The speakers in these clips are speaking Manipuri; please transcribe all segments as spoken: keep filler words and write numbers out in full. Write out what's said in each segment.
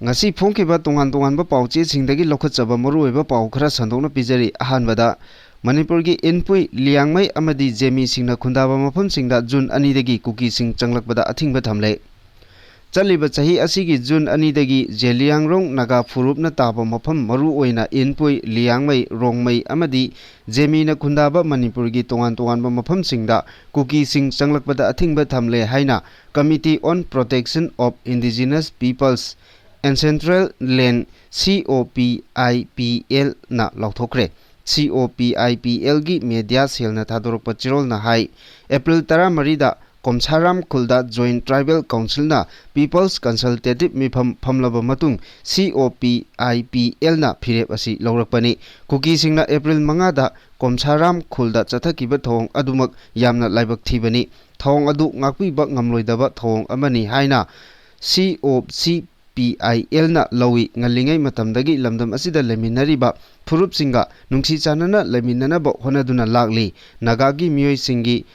ꯉꯁꯤ ꯐꯣꯡꯈꯤꯕ ꯇꯣꯉꯥꯟ ꯇꯣꯉꯥꯟꯕ ꯄꯥꯎꯆꯦꯁꯤꯡꯗꯒꯤ ꯂꯧꯈꯠꯆꯕ ꯃꯔꯨꯑꯣꯏꯕ ꯄꯥꯎ ꯈꯔ ꯁꯟꯗꯣꯛꯅ ꯄꯤꯖꯔꯤ꯫ ꯑꯍꯥꯟꯕꯗ, ꯃꯅꯤꯄꯨꯔꯒꯤ ꯏꯟꯄꯨꯏ, ꯂꯤꯌꯥꯡꯃꯩ ꯑꯃꯗꯤ ꯖꯦꯃꯤꯁꯤꯡꯅ ꯈꯨꯟꯗꯥꯕ ꯃꯐꯝꯁꯤꯡꯗ ꯖꯨꯟ ꯑꯅꯤꯗꯒꯤ ꯀꯨꯀꯤꯁꯤꯡ ꯆꯪꯂꯛꯄꯗ ꯑꯊꯤꯡꯕ ꯊꯝꯂꯦ꯫ ꯆꯠꯂꯤꯕ ꯆꯍꯤ ꯑꯁꯤꯒꯤ ꯖꯨꯟ ꯑꯅꯤꯗꯒꯤ ꯖꯦꯂꯤꯌꯥꯡꯔꯣꯡ ꯅꯥꯒꯥ ꯐꯨꯔꯨꯞꯅ ꯇꯥꯕ ꯃꯐꯝ, ꯃꯔꯨꯑꯣꯏꯅ ꯏꯟꯄꯨꯏ, ꯂꯤꯌꯥꯡꯃꯩ, ꯔꯣꯡꯃꯩ ꯑꯃꯗꯤ ꯖꯦꯃꯤꯅ ꯈꯨꯟꯗꯥꯕ ꯃꯅꯤꯄꯨꯔꯒꯤ ꯇꯣꯉꯥꯟ ꯇꯣꯉꯥꯟꯕ ꯃꯐꯝꯁꯤꯡꯗ ꯀꯨꯀꯤꯁꯤꯡ ꯆꯪꯂꯛꯄꯗ ꯑꯊꯤꯡꯕ ꯊꯝꯂꯦ ꯍꯥꯏꯅ Committee on Protection of Indigenous Peoples Ancestral Land, C O P I P L, ꯅ ꯂꯥꯎꯊꯣꯛꯈ꯭ꯔꯦ꯫ C O P I P L ꯒꯤ media cell ꯅ ꯊꯥꯗꯣꯔꯛꯄ ꯆꯦꯔꯣꯜꯅ ꯍꯥꯏ, ꯑꯦꯄ꯭ꯔꯤꯜ ꯇꯔꯥꯃꯔꯤꯗ ꯀꯣꯝꯁꯥꯔꯥꯝ ꯈꯨꯜꯗ Joint Tribal Council ꯅ People's Consultative ꯃꯤꯐꯝ ꯐꯝꯂꯕ ꯃꯇꯨꯡ C O P I P L ꯅ ꯐꯤꯔꯦꯞ ꯑꯁꯤ ꯂꯧꯔꯛꯄꯅꯤ꯫ ꯀꯨꯀꯤꯁꯤꯡꯅ ꯑꯦꯄ꯭ꯔꯤꯜ ꯃꯉꯥꯗ ꯀꯣꯝꯁꯥꯔꯥꯝ ꯈꯨꯜꯗ ꯆꯠꯊꯈꯤꯕ ꯊꯧꯑꯣꯡ ꯑꯗꯨꯃꯛ ꯌꯥꯝꯅ ꯂꯥꯏꯕꯛ ꯊꯤꯕꯅꯤ꯫ ꯊꯧꯑꯣꯡ ꯑꯗꯨ ꯉꯥꯛꯄꯤꯕ ꯉꯝꯂꯣꯏꯗꯕ ꯊꯧꯑꯣꯡ ꯑꯃꯅꯤ ꯍꯥꯏꯅ C O C P I L ꯅ ꯂꯧꯏ꯫ ꯉꯜꯂꯤꯉꯩ ꯃꯇꯝꯗꯒꯤ ꯂꯝꯗꯝ ꯑꯁꯤꯗ ꯂꯩꯃꯤꯟꯅꯔꯤꯕ ꯐꯨꯔꯨꯞꯁꯤꯡꯒ ꯅꯨꯡꯁꯤ ꯆꯥꯟꯅꯅ ꯂꯩꯃꯤꯟꯅꯅꯕ ꯍꯣꯠꯅꯗꯨꯅ ꯂꯥꯛꯂꯤ꯫ ꯅꯥꯒꯥꯒꯤ ꯃꯤꯑꯣꯏꯁꯤꯡꯒꯤ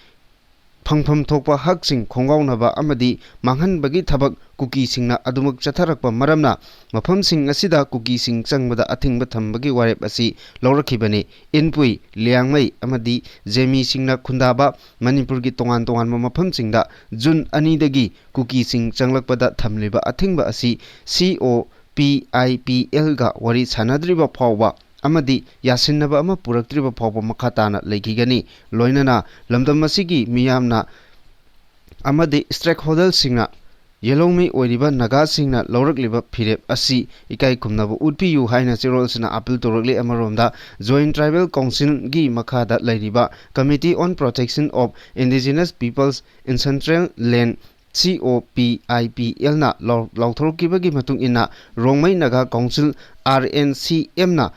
ꯐꯪꯐꯝ ꯊꯣꯛꯄ ꯍꯛꯁꯤꯡ ꯈꯣꯡꯒꯥꯎꯅꯕ ꯑꯃꯗꯤ ꯃꯥꯡꯍꯟꯕꯒꯤ ꯊꯕꯛ ꯀꯨꯀꯤꯁꯤꯡꯅ ꯑꯗꯨꯃꯛ ꯆꯠꯊꯔꯛꯄ ꯃꯔꯝꯅ ꯃꯐꯝꯁꯤꯡ ꯑꯁꯤꯗ ꯀꯨꯀꯤꯁꯤꯡ ꯆꯪꯕꯗ ꯑꯊꯤꯡꯕ ꯊꯝꯕꯒꯤ ꯋꯥꯔꯦꯞ ꯑꯁꯤ ꯂꯧꯔꯛꯈꯤꯕꯅꯤ꯫ ꯏꯟꯄꯨꯏ, ꯂꯤꯌꯥꯡꯃꯩ ꯑꯃꯗꯤ ꯖꯦꯃꯤꯁꯤꯡꯅ ꯈꯨꯟꯗꯥꯕ ꯃꯅꯤꯄꯨꯔꯒꯤ ꯇꯣꯉꯥꯟ ꯇꯣꯉꯥꯟꯕ ꯃꯐꯝꯁꯤꯡꯗ ꯖꯨꯟ ꯑꯅꯤꯗꯒꯤ ꯀꯨꯀꯤꯁꯤꯡ ꯆꯪꯂꯛꯄꯗ ꯊꯝꯂꯤꯕ ꯑꯊꯤꯡꯕ ꯑꯁꯤ C O P I P L ꯒ ꯋꯥꯔꯤ ꯁꯥꯟꯅꯗ꯭ꯔꯤꯕ ꯐꯥꯎꯕ ꯑꯃꯗꯤ ꯌꯥꯁꯤꯟꯅꯕ ꯑꯃ ꯄꯨꯔꯛꯇ꯭ꯔꯤꯕ ꯐꯥꯎꯕ ꯃꯈꯥ ꯇꯥꯅ ꯂꯩꯈꯤꯒꯅꯤ꯫ ꯂꯣꯏꯅꯅ ꯂꯝꯗꯝ ꯑꯁꯤꯒꯤ ꯃꯤꯌꯥꯝꯅ ꯑꯃꯗꯤ stakeholder ꯁꯤꯡꯅ ꯌꯦꯜꯍꯧꯃꯤ ꯑꯣꯏꯔꯤꯕ ꯅꯥꯒꯥꯁꯤꯡꯅ ꯂꯧꯔꯛꯂꯤꯕ ꯐꯤꯔꯦꯞ ꯑꯁꯤ ꯏꯀꯥꯏ ꯈꯨꯝꯅꯕ ꯎꯠꯄꯤꯌꯨ ꯍꯥꯏꯅ ꯆꯦꯔꯣꯜꯁꯤꯅ appeal ꯇꯧꯔꯛꯂꯤ꯫ ꯑꯃꯔꯣꯝꯗ, Joint Tribal Council ꯒꯤ ꯃꯈꯥꯗ ꯂꯩꯔꯤꯕ Committee on Protection of Indigenous Peoples Ancestral Land, C O P I P L ꯅ ꯂꯥꯎ-, ꯂꯥꯎꯊꯣꯔꯛꯈꯤꯕꯒꯤ ꯃꯇꯨꯡ ꯏꯟꯅ, Rongmei Naga council, R N C M ꯅ,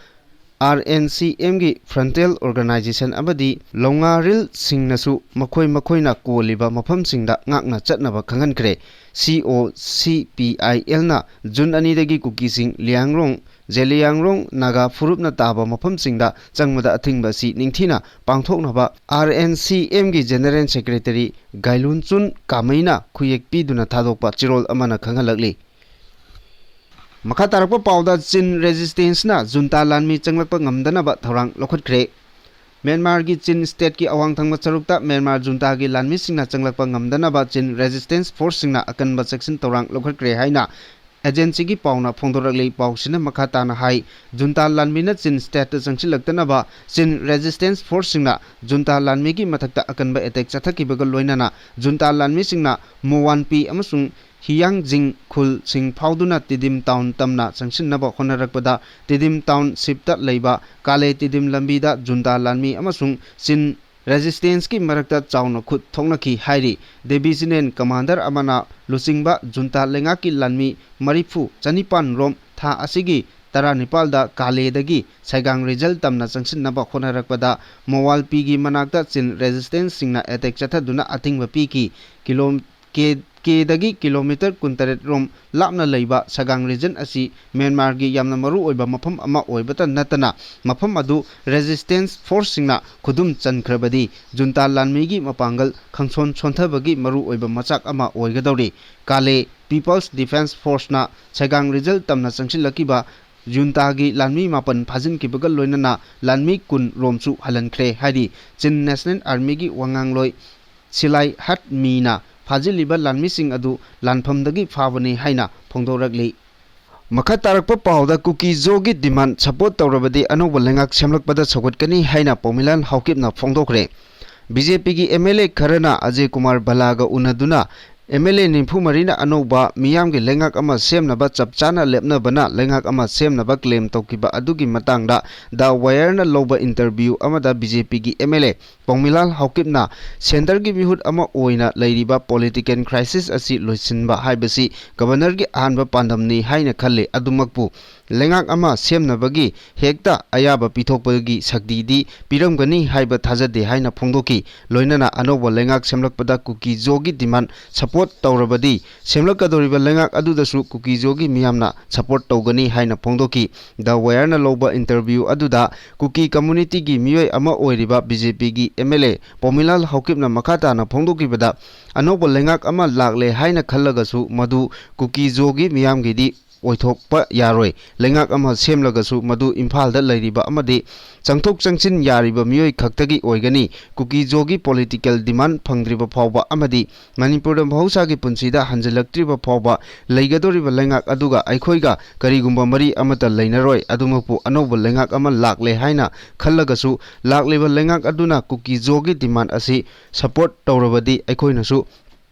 R N C M ꯒꯤ frontal organization ꯑꯃꯗꯤ ꯂꯧꯉꯥꯔꯤꯜꯁꯤꯡꯅꯁꯨ ꯃꯈꯣꯏ ꯃꯈꯣꯏꯅ ꯀꯣꯜꯂꯤꯕ ꯃꯐꯝꯁꯤꯡꯗ ꯉꯥꯛꯅ ꯆꯠꯅꯕ ꯈꯪꯍꯟꯈ꯭ꯔꯦ꯫ C O C P I L ꯅ ꯖꯨꯟ ꯑꯅꯤꯗꯒꯤ ꯀꯨꯀꯤꯁꯤꯡ ꯂꯤꯌꯥꯡꯔꯣꯡ, ꯖꯦꯂꯤꯌꯥꯡꯔꯣꯡ ꯅꯥꯒꯥ ꯐꯨꯔꯨꯞꯅ ꯇꯥꯕ ꯃꯐꯝꯁꯤꯡꯗ ꯆꯪꯕꯗ ꯑꯊꯤꯡꯕ ꯑꯁꯤ ꯅꯤꯡꯊꯤꯅ ꯄꯥꯡꯊꯣꯛꯅꯕ R N C M ꯒꯤ General Secretary ꯒꯥꯏꯂꯨꯟꯆꯨꯟ ꯀꯥꯃꯩꯅ ꯈꯨꯌꯦꯛ ꯄꯤꯗꯨꯅ ꯊꯥꯗꯣꯛꯄ ꯆꯦꯔꯣꯜ ꯑꯃꯅ ꯈꯪꯍꯜꯂꯛꯂꯤ꯫ ꯃꯈꯥ ꯇꯥꯔꯛꯄ ꯄꯥꯎꯗ ꯆꯤꯟ ꯔꯦꯖꯤꯁꯇꯦꯟꯁꯅ ꯖꯨꯟꯇꯥ ꯂꯥꯟꯃꯤ ꯆꯪꯂꯛꯄ ꯉꯝꯗꯅꯕ ꯊꯧꯔꯥꯡ ꯂꯧꯈꯠꯈ꯭ꯔꯦ꯫ ꯃ꯭ꯌꯥꯟꯃꯥꯔꯒꯤ ꯆꯤꯟ ꯁ꯭ꯇꯦꯠꯀꯤ ꯑꯋꯥꯡ ꯊꯪꯕ ꯁꯔꯨꯛꯇ ꯃ꯭ꯌꯥꯟꯃꯥꯔ ꯖꯨꯟꯇꯥꯒꯤ ꯂꯥꯟꯃꯤꯁꯤꯡꯅ ꯆꯪꯂꯛꯄ ꯉꯝꯗꯅꯕ ꯆꯤꯟ ꯔꯦꯖꯤꯁꯇꯦꯟꯁ ꯐꯣꯔꯁꯁꯤꯡꯅ ꯑꯀꯟꯕ ꯆꯦꯛꯁꯤꯟ ꯊꯧꯔꯥꯡ ꯂꯧꯈꯠꯈ꯭ꯔꯦ ꯍꯥꯏꯅ ꯑꯦꯖꯦꯟꯁꯤꯒꯤ ꯄꯥꯎꯅ ꯐꯣꯡꯗꯣꯔꯛꯂꯤ꯫ ꯄꯥꯎꯁꯤꯅ ꯃꯈꯥ ꯇꯥꯅ ꯍꯥꯏ, ꯖꯨꯟꯇꯥ ꯂꯥꯟꯃꯤꯅ ꯆꯤꯟ ꯁ꯭ꯇꯦꯠꯇ ꯆꯪꯁꯤꯜꯂꯛꯇꯅꯕ ꯆꯤꯟ ꯔꯦꯖꯤꯁꯇꯦꯟꯁ ꯐꯣꯔꯁꯁꯤꯡꯅ ꯖꯨꯟꯇꯥ ꯂꯥꯟꯃꯤꯒꯤ ꯃꯊꯛꯇ ꯑꯀꯟꯕ ꯑꯦꯇꯦꯛ ꯆꯠꯊꯈꯤꯕꯒ ꯂꯣꯏꯅꯅ ꯖꯨꯟꯇꯥ ꯂꯥꯟꯃꯤꯁꯤꯡꯅ ꯃꯣꯋꯥꯟꯄꯤ ꯑꯃꯁꯨꯡ ꯍꯤꯌꯥꯡꯖꯤꯡ ꯈꯨꯜꯁꯤꯡ ꯐꯥꯎꯗꯨꯅ ꯇꯤꯗꯤꯝ ꯇꯥꯎꯟ ꯇꯝꯅ ꯆꯪꯁꯤꯟꯅꯕ ꯍꯣꯠꯅꯔꯛꯄꯗ ꯇꯤꯗꯤꯝ ꯇꯥꯎꯟꯁꯤꯞꯇ ꯂꯩꯕ ꯀꯥꯂꯦ ꯇꯤꯗꯤꯝ ꯂꯝꯕꯤꯗ ꯖꯨꯟꯇꯥ ꯂꯥꯟꯃꯤ ꯑꯃꯁꯨꯡ ꯆꯤꯟ ꯔꯦꯖꯤꯁꯇꯦꯟꯁꯀꯤ ꯃꯔꯛꯇ ꯆꯥꯎꯅ ꯈꯨꯠ ꯊꯣꯛꯅꯈꯤ ꯍꯥꯏꯔꯤ꯫ ꯗꯤꯕꯤꯖꯅꯦꯜ ꯀꯃꯥꯟꯗꯔ ꯑꯃꯅ ꯂꯨꯆꯤꯡꯕ ꯖꯨꯟꯇꯥ ꯂꯩꯉꯥꯛꯀꯤ ꯂꯥꯟꯃꯤ ꯃꯔꯤꯐꯨ ꯆꯅꯤꯄꯥꯟ ꯔꯣꯝ ꯊꯥ ꯑꯁꯤꯒꯤ ꯇꯔꯥꯅꯤꯄꯥꯜꯗ ꯀꯥꯂꯦꯗꯒꯤ ꯁꯥꯏꯒꯥꯡ ꯔꯤꯖꯜ ꯇꯝꯅ ꯆꯪꯁꯤꯟꯅꯕ ꯍꯣꯠꯅꯔꯛꯄꯗ ꯃꯣꯋꯥꯜꯄꯤꯒꯤ ꯃꯅꯥꯛꯇ ꯆꯤꯟ ꯔꯦꯖꯤꯁꯇꯦꯟꯁꯁꯤꯡꯅ ꯑꯦꯇꯦꯛ ꯆꯠꯊꯗꯨꯅ ꯑꯊꯤꯡꯕ ꯄꯤꯈꯤ꯫ ꯀꯤꯂꯣ-, ꯀꯦ-, ꯀꯦꯗꯒꯤ ꯀꯤꯂꯣꯃꯤꯇꯔ ꯀꯨꯟꯇꯔꯦꯠ ꯔꯣꯝ ꯂꯥꯞꯅ ꯂꯩꯕ ꯁꯥꯏꯒꯥꯡ ꯔꯤꯖꯟ ꯑꯁꯤ ꯃ꯭ꯌꯥꯟꯃꯥꯔꯒꯤ ꯌꯥꯝꯅ ꯃꯔꯨ ꯑꯣꯏꯕ ꯃꯐꯝ ꯑꯃ ꯑꯣꯏꯕꯇ ꯅꯠꯇꯅ ꯃꯐꯝ ꯑꯗꯨ ꯔꯦꯖꯤꯁꯇꯦꯟꯁ ꯐꯣꯔꯁꯁꯤꯡꯅ ꯈꯨꯗꯨꯝ ꯆꯟꯈ꯭ꯔꯕꯗꯤ ꯖꯨꯟꯇꯥ ꯂꯥꯟꯃꯤꯒꯤ ꯃꯄꯥꯡꯒꯜ ꯈꯪꯁꯣꯟ ꯁꯣꯟꯊꯕꯒꯤ ꯃꯔꯨ ꯑꯣꯏꯕ ꯃꯆꯥꯛ ꯑꯃ ꯑꯣꯏꯒꯗꯧꯔꯤ꯫ ꯀꯥꯂꯦ ꯄꯤꯄꯜꯁ ꯗꯤꯐꯦꯟꯁ ꯐꯣꯔꯁꯅ ꯁꯥꯏꯒꯥꯡ ꯔꯤꯖꯜ ꯇꯝꯅ ꯆꯪꯁꯤꯜꯂꯛꯈꯤꯕ ꯖꯨꯟꯇꯥꯒꯤ ꯂꯥꯟꯃꯤ ꯃꯥꯄꯟ ꯐꯥꯖꯤꯟꯈꯤꯕꯒ ꯂꯣꯏꯅꯅ ꯂꯥꯟꯃꯤ ꯀꯨꯟ ꯔꯣꯝꯁꯨ ꯍꯜꯍꯟꯈ꯭ꯔꯦ ꯍꯥꯏꯔꯤ꯫ ꯆꯤꯟ ꯅꯦꯁꯅꯦꯜ ꯑꯥꯔꯃꯤꯒꯤ ꯋꯥꯉꯥꯡꯂꯣꯏ ꯁꯤꯂꯥꯏ ꯍꯠ ꯃꯤꯅ ꯐꯥꯖꯤꯜꯂꯤꯕ ꯂꯥꯟꯃꯤꯁꯤꯡ ꯑꯗꯨ ꯂꯥꯟꯐꯝꯗꯒꯤ ꯐꯥꯕꯅꯤ ꯍꯥꯏꯅ ꯐꯣꯡꯗꯣꯔꯛꯂꯤ꯫ ꯃꯈꯥ ꯇꯥꯔꯛꯄ ꯄꯥꯎꯗ ꯀꯨꯀꯤ ꯖꯣꯒꯤ ꯗꯤꯃꯥꯟ ꯁꯄꯣꯔꯠ ꯇꯧꯔꯕꯗꯤ ꯑꯅꯧꯕ ꯂꯩꯉꯥꯛ ꯁꯦꯝꯂꯛꯄꯗ ꯁꯧꯒꯠꯀꯅꯤ ꯍꯥꯏꯅ ꯄꯥꯎꯃꯤꯂꯥꯟ ꯍꯥꯎꯀꯤꯞꯅ ꯐꯣꯡꯗꯣꯛꯈ꯭ꯔꯦ꯫ ꯕꯤ ꯖꯦ ꯄꯤꯒꯤ ꯑꯦꯝ ꯑꯦꯜ ꯑꯦ ꯈꯔꯅ ꯑꯖꯌ ꯀꯨꯃꯥꯔ ꯚꯜꯂꯥꯒ ꯎꯅꯗꯨꯅ ꯑꯦꯝ ꯑꯦꯜ ꯑꯦ ꯅꯤꯐꯨ ꯃꯔꯤꯅ ꯑꯅꯧꯕ ꯃꯤꯌꯥꯝꯒꯤ ꯂꯩꯉꯥꯛ ꯑꯃ ꯁꯦꯝꯅꯕ ꯆꯞ ꯆꯥꯅ ꯂꯦꯞꯅꯕꯅ ꯂꯩꯉꯥꯛ ꯑꯃ ꯁꯦꯝꯅꯕ ꯀ꯭ꯂꯦꯝ ꯇꯧꯈꯤꯕ ꯑꯗꯨꯒꯤ ꯃꯇꯥꯡꯗ ꯗ ꯋꯥꯌꯔꯅ ꯂꯧꯕ ꯏꯟꯇꯔꯚ꯭ꯌꯨ ꯑꯃꯗ ꯕꯤ ꯖꯦ ꯄꯤꯒꯤ ꯑꯦꯝ ꯑꯦꯜ ꯑꯦ ꯄꯥꯎꯃꯤꯂꯥꯜ ꯍꯥꯎꯀꯤꯞꯅ ꯁꯦꯟꯇꯔꯒꯤ ꯃꯤꯍꯨꯠ ꯑꯃ ꯑꯣꯏꯅ ꯂꯩꯔꯤꯕ ꯄꯣꯂꯤꯇꯤꯀꯦꯜ ꯀ꯭ꯔꯥꯏꯁꯤꯁ ꯑꯁꯤ ꯂꯣꯏꯁꯤꯟꯕ ꯍꯥꯏꯕꯁꯤ ꯒꯕꯔꯅꯔꯒꯤ ꯑꯍꯥꯟꯕ ꯄꯥꯟꯗꯝꯅꯤ ꯍꯥꯏꯅ ꯈꯜꯂꯤ꯫ ꯑꯗꯨꯃꯛꯄꯨ ꯂꯩꯉꯥꯛ ꯑꯃ ꯁꯦꯝꯅꯕꯒꯤ ꯍꯦꯛꯇ ꯑꯌꯥꯕ ꯄꯤꯊꯣꯛꯄꯒꯤ ꯁꯛꯇꯤꯗꯤ ꯄꯤꯔꯝꯒꯅꯤ ꯍꯥꯏꯕ ꯊꯥꯖꯗꯦ ꯍꯥꯏꯅ ꯐꯣꯡꯗꯣꯛꯈꯤ꯫ ꯂꯣꯏꯅꯅ ꯑꯅꯧꯕ ꯂꯩꯉꯥꯛ ꯁꯦꯝꯂꯛꯄꯗ ꯀꯨꯀꯤ ꯖꯣꯒꯤ ꯗꯤꯃꯥꯟ ꯁꯄꯣꯔꯠ ꯇꯧꯔꯕꯗꯤ ꯁꯦꯝꯂꯛꯀꯗꯧꯔꯤꯕ ꯂꯩꯉꯥꯛ ꯑꯗꯨꯗꯁꯨ ꯀꯨꯀꯤ ꯖꯣꯒꯤ ꯃꯤꯌꯥꯝꯅ ꯁꯄꯣꯔꯠ ꯇꯧꯒꯅꯤ ꯍꯥꯏꯅ ꯐꯣꯡꯗꯣꯛꯈꯤ꯫ ꯗ ꯋꯥꯌꯔꯅ ꯂꯧꯕ ꯏꯟꯇꯔꯚ꯭ꯌꯨ ꯑꯗꯨꯗ ꯀꯨꯀꯤ ꯀꯝꯃꯨꯅꯤꯇꯤꯒꯤ ꯃꯤꯑꯣꯏ ꯑꯃ ꯑꯣꯏꯔꯤꯕ ꯕꯤ ꯖꯦ ꯄꯤꯒꯤ ꯑꯦꯝ ꯑꯦꯜ ꯑꯦ ꯄꯥꯎꯃꯤꯂꯥꯜ ꯍꯥꯎꯀꯤꯞꯅ ꯃꯈꯥ ꯇꯥꯅ ꯐꯣꯡꯗꯣꯛꯈꯤꯕꯗ, ꯑꯅꯧꯕ ꯂꯩꯉꯥꯛ ꯑꯃ ꯂꯥꯛꯂꯦ ꯍꯥꯏꯅ ꯈꯜꯂꯒꯁꯨ ꯃꯗꯨ ꯀꯨꯀꯤ ꯖꯣꯒꯤ ꯃꯤꯌꯥꯝꯒꯤꯗꯤ ꯑꯣꯏꯊꯣꯛꯄ ꯌꯥꯔꯣꯏ꯫ ꯂꯩꯉꯥꯛ ꯑꯃ ꯁꯦꯝꯂꯒꯁꯨ ꯃꯗꯨ ꯏꯝꯐꯥꯜꯗ ꯂꯩꯔꯤꯕ ꯑꯃꯗꯤ ꯆꯪꯊꯣꯛ ꯆꯪꯁꯤꯟ ꯌꯥꯔꯤꯕ ꯃꯤꯑꯣꯏ ꯈꯛꯇꯒꯤ ꯑꯣꯏꯒꯅꯤ꯫ ꯀꯨꯀꯤ ꯖꯣꯒꯤ political demand ꯐꯪꯗ꯭ꯔꯤꯕ ꯐꯥꯎꯕ ꯑꯃꯗꯤ ꯃꯅꯤꯄꯨꯔꯗ ꯃꯍꯧꯁꯥꯒꯤ ꯄꯨꯟꯁꯤꯗ ꯍꯟꯖꯤꯜꯂꯛꯇ꯭ꯔꯤꯕ ꯐꯥꯎꯕ ꯂꯩꯒꯗꯧꯔꯤꯕ ꯂꯩꯉꯥꯛ ꯑꯗꯨꯒ ꯑꯩꯈꯣꯏꯒ ꯀꯔꯤꯒꯨꯝꯕ ꯃꯔꯤ ꯑꯃꯠꯇ ꯂꯩꯅꯔꯣꯏ꯫ ꯑꯗꯨꯃꯛꯄꯨ ꯑꯅꯧꯕ ꯂꯩꯉꯥꯛ ꯑꯃ ꯂꯥꯛꯂꯦ ꯍꯥꯏꯅ ꯈꯜꯂꯒꯁꯨ, ꯂꯥꯛꯂꯤꯕ ꯂꯩꯉꯥꯛ ꯑꯗꯨꯅ ꯀꯨꯀꯤ ꯖꯣꯒꯤ demand ꯑꯁꯤ support ꯇꯧꯔꯕꯗꯤ ꯑꯩꯈꯣꯏꯅꯁꯨ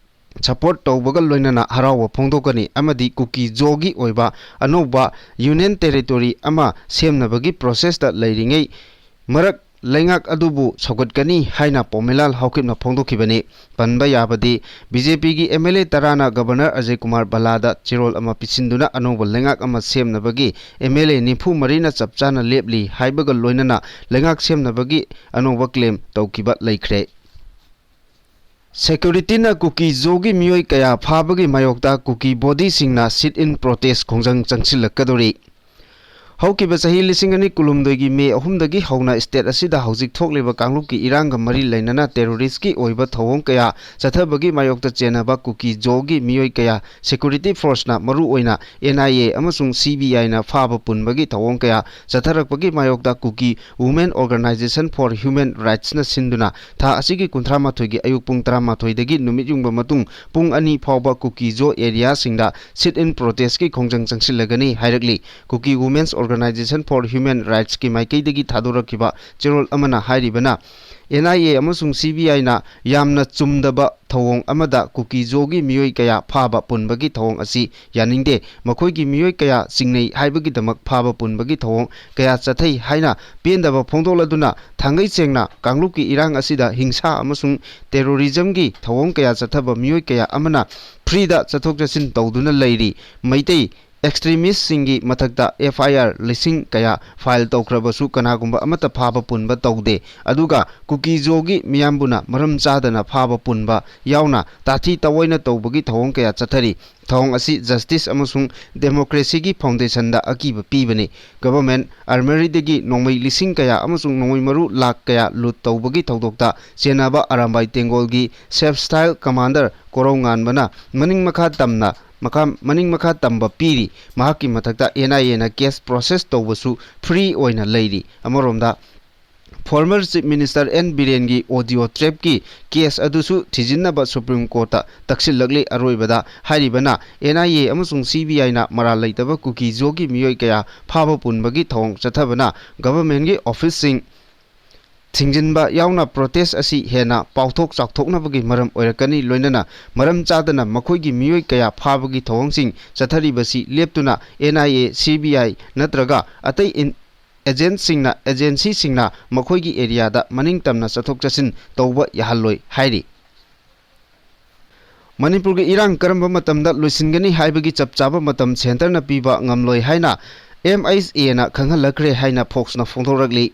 support ꯇꯧꯕꯒ ꯂꯣꯏꯅꯅ ꯍꯔꯥꯎꯕ ꯐꯣꯡꯗꯣꯛꯀꯅꯤ ꯑꯃꯗꯤ ꯀꯨꯀꯤ ꯖꯣꯒꯤ ꯑꯣꯏꯕ ꯑꯅꯧꯕ union territory ꯑꯃ ꯁꯦꯝꯅꯕꯒꯤ processꯇ ꯂꯩꯔꯤꯉꯩ ꯃꯔꯛ ꯂꯩꯉꯥꯛ ꯑꯗꯨꯕꯨ ꯁꯧꯒꯠꯀꯅꯤ ꯍꯥꯏꯅ ꯄꯥꯎꯃꯩꯂꯥꯜ ꯍꯥꯎꯀꯤꯞꯅ ꯐꯣꯡꯗꯣꯛꯈꯤꯕꯅꯤ꯫ ꯄꯟꯕ ꯌꯥꯕꯗꯤ, BJPꯒꯤ MLA ꯇꯔꯥꯅ Governor ꯑꯖꯌ ꯀꯨꯃꯥꯔ ꯚꯜꯂꯥꯗ ꯆꯦꯔꯣꯜ ꯑꯃ ꯄꯤꯁꯤꯟꯗꯨꯅ ꯑꯅꯧꯕ ꯂꯩꯉꯥꯛ ꯑꯃ ꯁꯦꯝꯅꯕꯒꯤ MLA ꯅꯤꯐꯨ ꯃꯔꯤꯅ ꯆꯞ ꯆꯥꯅ ꯂꯦꯞꯂꯤ ꯍꯥꯏꯕꯒ ꯂꯣꯏꯅꯅ ꯂꯩꯉꯥꯛ ꯁꯦꯝꯅꯕꯒꯤ ꯑꯅꯧꯕ claim ꯇꯧꯈꯤꯕ ꯂꯩꯈ꯭ꯔꯦ꯫ Securityꯅ ꯀꯨꯀꯤ ꯖꯣꯒꯤ ꯃꯤꯑꯣꯏ ꯀꯌꯥ ꯐꯥꯕꯒꯤ ꯃꯥꯌꯣꯛꯇ ꯀꯨꯀꯤ bodyꯁꯤꯡꯅ sit-in protest ꯈꯣꯡꯖꯪ ꯆꯪꯁꯤꯜꯂꯛꯀꯗꯧꯔꯤ꯫ ꯍꯧꯈꯤꯕ ꯆꯍꯤ ꯂꯤꯁꯤꯡ ꯑꯅꯤ ꯀꯨꯟꯍꯨꯝꯗꯣꯏꯒꯤ ꯃꯦ ꯑꯍꯨꯝꯗꯒꯤ ꯍꯧꯅ state ꯑꯁꯤꯗ ꯍꯧꯖꯤꯛ ꯊꯣꯛꯂꯤꯕ ꯀꯥꯡꯂꯨꯞꯀꯤ ꯏꯔꯥꯡꯒ ꯃꯔꯤ ꯂꯩꯅꯅ terroristꯀꯤ ꯑꯣꯏꯕ ꯊꯧꯑꯣꯡ ꯀꯌꯥ ꯆꯠꯊꯕꯒꯤ ꯃꯥꯌꯣꯛꯇ ꯆꯦꯟꯅꯕ ꯀꯨꯀꯤ ꯖꯣꯒꯤ ꯃꯤꯑꯣꯏ ꯀꯌꯥ security forceꯅ, ꯃꯔꯨꯑꯣꯏꯅ NIA ꯑꯃꯁꯨꯡ CBIꯅ ꯐꯥꯕ ꯄꯨꯟꯕꯒꯤ ꯊꯧꯑꯣꯡ ꯀꯌꯥ ꯆꯠꯊꯔꯛꯄꯒꯤ ꯃꯥꯌꯣꯛꯇ ꯀꯨꯀꯤ Women Organization for Human Rightsꯅ ꯁꯤꯟꯗꯨꯅ ꯊꯥ ꯑꯁꯤꯒꯤ ꯀꯨꯟꯊ꯭ꯔꯥ ꯃꯥꯊꯣꯏꯒꯤ ꯑꯌꯨꯛ ꯄꯨꯡ ꯇꯔꯥꯃꯥꯊꯣꯏꯗꯒꯤ ꯅꯨꯃꯤꯠ ꯌꯨꯡꯕ ꯃꯇꯨꯡ ꯄꯨꯡ ꯑꯅꯤ ꯐꯥꯎꯕ ꯀꯨꯀꯤ ꯖꯣ areaꯁꯤꯡꯗ sit-in protestꯀꯤ ꯈꯣꯡꯖꯪ ꯆꯪꯁꯤꯜꯂꯒꯅꯤ ꯍꯥꯏꯔꯛꯂꯤ꯫ Kuki Women's Organization for Human Rightsꯀꯤ ꯃꯥꯏꯀꯩꯗꯒꯤ ꯊꯥꯗꯣꯔꯛꯈꯤꯕ ꯆꯦꯔꯣꯜ ꯑꯃꯅ ꯍꯥꯏꯔꯤꯕꯅ, NIA ꯑꯃꯁꯨꯡ CBIꯅ ꯌꯥꯝꯅ ꯆꯨꯝꯗꯕ ꯊꯧꯑꯣꯡ ꯑꯃꯗ ꯀꯨꯀꯤ ꯖꯣꯒꯤ ꯃꯤꯑꯣꯏ ꯀꯌꯥ ꯐꯥꯕ ꯄꯨꯟꯕꯒꯤ ꯊꯧꯑꯣꯡ ꯑꯁꯤ ꯌꯥꯅꯤꯡꯗꯦ꯫ ꯃꯈꯣꯏꯒꯤ ꯃꯤꯑꯣꯏ ꯀꯌꯥ ꯆꯤꯡꯅꯩ ꯍꯥꯏꯕꯒꯤꯗꯃꯛ ꯐꯥꯕ ꯄꯨꯟꯕꯒꯤ ꯊꯧꯑꯣꯡ ꯀꯌꯥ ꯆꯠꯊꯩ ꯍꯥꯏꯅ ꯄꯦꯟꯗꯕ ꯐꯣꯡꯗꯣꯛꯂꯗꯨꯅ ꯊꯥꯡꯒꯩ ꯁꯦꯡꯅ ꯀꯥꯡꯂꯨꯞꯀꯤ ꯏꯔꯥꯡ ꯑꯁꯤꯗ ꯍꯤꯡꯁꯥ ꯑꯃꯁꯨꯡ terrorismꯒꯤ ꯊꯧꯑꯣꯡ ꯀꯌꯥ ꯆꯠꯊꯕ ꯃꯤꯑꯣꯏ ꯀꯌꯥ ꯑꯃꯅ freeꯗ ꯆꯠꯊꯣꯛ ꯆꯠꯁꯤꯟ ꯇꯧꯗꯨꯅ ꯂꯩꯔꯤ꯫ ꯃꯩꯇꯩ extremistꯁꯤꯡꯒꯤ ꯃꯊꯛꯇ FIR ꯂꯤꯁꯤꯡ ꯀꯌꯥ file ꯇꯧꯈ꯭ꯔꯕꯁꯨ ꯀꯅꯥꯒꯨꯝꯕ ꯑꯃꯠꯇ ꯐꯥꯕ ꯄꯨꯟꯕ ꯇꯧꯗꯦ꯫ ꯑꯗꯨꯒ ꯀꯨꯀꯤ ꯖꯣꯒꯤ ꯃꯤꯌꯥꯝꯕꯨꯅ ꯃꯔꯝ ꯆꯥꯗꯅ ꯐꯥꯕ ꯄꯨꯟꯕ ꯌꯥꯎꯅ ꯇꯥꯊꯤ ꯇꯥꯑꯣꯏꯅ ꯇꯧꯕꯒꯤ ꯊꯧꯑꯣꯡ ꯀꯌꯥ ꯆꯠꯊꯔꯤ꯫ ꯊꯧꯑꯣꯡ ꯑꯁꯤ ꯖꯁꯇꯤꯁ ꯑꯃꯁꯨꯡ ꯗꯦꯃꯣꯀ꯭ꯔꯦꯁꯤꯒꯤ ꯐꯥꯎꯟꯗꯦꯁꯟꯗ ꯑꯀꯤꯕ ꯄꯤꯕꯅꯤ꯫ ꯒꯚꯔꯟꯃꯦꯟꯠ ꯑꯥꯔꯃꯔꯤꯗꯒꯤ ꯅꯣꯡꯃꯩ ꯂꯤꯁꯤꯡ ꯀꯌꯥ ꯑꯃꯁꯨꯡ ꯅꯣꯡꯃꯩ ꯃꯔꯨ ꯂꯥꯈ ꯀꯌꯥ ꯂꯨꯠ ꯇꯧꯕꯒꯤ ꯊꯧꯗꯣꯛꯇ ꯆꯦꯟꯅꯕ ꯑꯔꯥꯝꯕꯥꯏ ꯇꯦꯡꯒꯣꯜꯒꯤ ꯁꯦꯐ ꯁ꯭ꯇꯥꯏꯜ ꯀꯃꯥꯟꯗꯔ ꯀꯣꯔꯧ ꯉꯥꯟꯕꯅ ꯃꯅꯤꯡ ꯃꯈꯥ ꯇꯝꯅ ꯃꯈꯥ, ꯃꯅꯤꯡ ꯃꯈꯥ ꯇꯝꯕ ꯄꯤꯔꯤ꯫ ꯃꯍꯥꯛꯀꯤ ꯃꯊꯛꯇ ꯑꯦꯟ ꯑꯥꯏ ꯑꯦꯅ ꯀꯦꯁ ꯄ꯭ꯔꯣꯁꯦꯁ ꯇꯧꯕꯁꯨ ꯐ꯭ꯔꯤ ꯑꯣꯏꯅ ꯂꯩꯔꯤ꯫ ꯑꯃꯔꯣꯝꯗ, ꯐꯣꯔꯃꯔ ꯆꯤꯐ ꯃꯤꯅꯤꯁꯇꯔ ꯑꯦꯟ ꯕꯤꯔꯦꯟꯒꯤ ꯑꯣꯗꯤꯑꯣ ꯇꯦꯞꯀꯤ ꯀꯦꯁ ꯑꯗꯨꯁꯨ ꯊꯤꯖꯤꯟꯅꯕ ꯁꯨꯄ꯭ꯔꯤꯝ ꯀꯣꯔꯠꯇ ꯇꯛꯁꯤꯜꯂꯛꯂꯤ꯫ ꯑꯔꯣꯏꯕꯗ ꯍꯥꯏꯔꯤꯕꯅ ꯑꯦꯟ ꯑꯥꯏ ꯑꯦ ꯑꯃꯁꯨꯡ ꯁꯤ ꯕꯤ ꯑꯥꯏꯅ ꯃꯔꯥꯜ ꯂꯩꯇꯕ ꯀꯨꯀꯤ-ꯖꯣꯒꯤ ꯃꯤꯑꯣꯏ ꯀꯌꯥ ꯐꯥꯕ ꯄꯨꯟꯕꯒꯤ ꯊꯧꯑꯣꯡ ꯆꯠꯊꯕꯅ ꯒꯚꯔꯟꯃꯦꯟꯠꯀꯤ ꯑꯣꯐꯤꯁꯁꯤꯡ ꯊꯤꯡꯖꯤꯟꯕ ꯌꯥꯎꯅ ꯄ꯭ꯔꯣꯇꯦꯁ ꯑꯁꯤ ꯍꯦꯟꯅ ꯄꯥꯎꯊꯣꯛ ꯆꯥꯎꯊꯣꯛꯅꯕꯒꯤ ꯃꯔꯝ ꯑꯣꯏꯔꯛꯀꯅꯤ꯫ ꯂꯣꯏꯅꯅ ꯃꯔꯝ ꯆꯥꯗꯅ ꯃꯈꯣꯏꯒꯤ ꯃꯤꯑꯣꯏ ꯀꯌꯥ ꯐꯥꯕꯒꯤ ꯊꯧꯑꯣꯡꯁꯤꯡ ꯆꯠꯊꯔꯤꯕꯁꯤ ꯂꯦꯞꯇꯨꯅ and I A, C B ꯑꯥꯏ ꯅꯠꯇ꯭ꯔꯒ ꯑꯇꯩ ꯏꯟ-, ꯑꯦꯖꯦꯟꯠꯁꯤꯡꯅ, ꯑꯦꯖꯦꯟꯁꯤꯁꯤꯡꯅ ꯃꯈꯣꯏꯒꯤ ꯑꯦꯔꯤꯌꯥꯗ ꯃꯅꯤꯡ ꯇꯝꯅ ꯆꯠꯊꯣꯛ ꯆꯠꯁꯤꯟ ꯇꯧꯕ ꯌꯥꯍꯜꯂꯣꯏ ꯍꯥꯏꯔꯤ꯫ ꯃꯅꯤꯄꯨꯔꯒꯤ ꯏꯔꯥꯡ ꯀꯔꯝꯕ ꯃꯇꯝꯗ ꯂꯣꯏꯁꯤꯟꯒꯅꯤ ꯍꯥꯏꯕꯒꯤ ꯆꯞ ꯆꯥꯕ ꯃꯇꯝ ꯁꯦꯟꯇꯔꯅ ꯄꯤꯕ ꯉꯝꯂꯣꯏ ꯍꯥꯏꯅ ꯑꯦꯝ ꯑꯩꯆ ꯑꯦꯅ ꯈꯪꯍꯜꯂꯛꯈ꯭ꯔꯦ ꯍꯥꯏꯅ ꯐꯣꯛꯁꯅ ꯐꯣꯡꯗꯣꯔꯛꯂꯤ꯫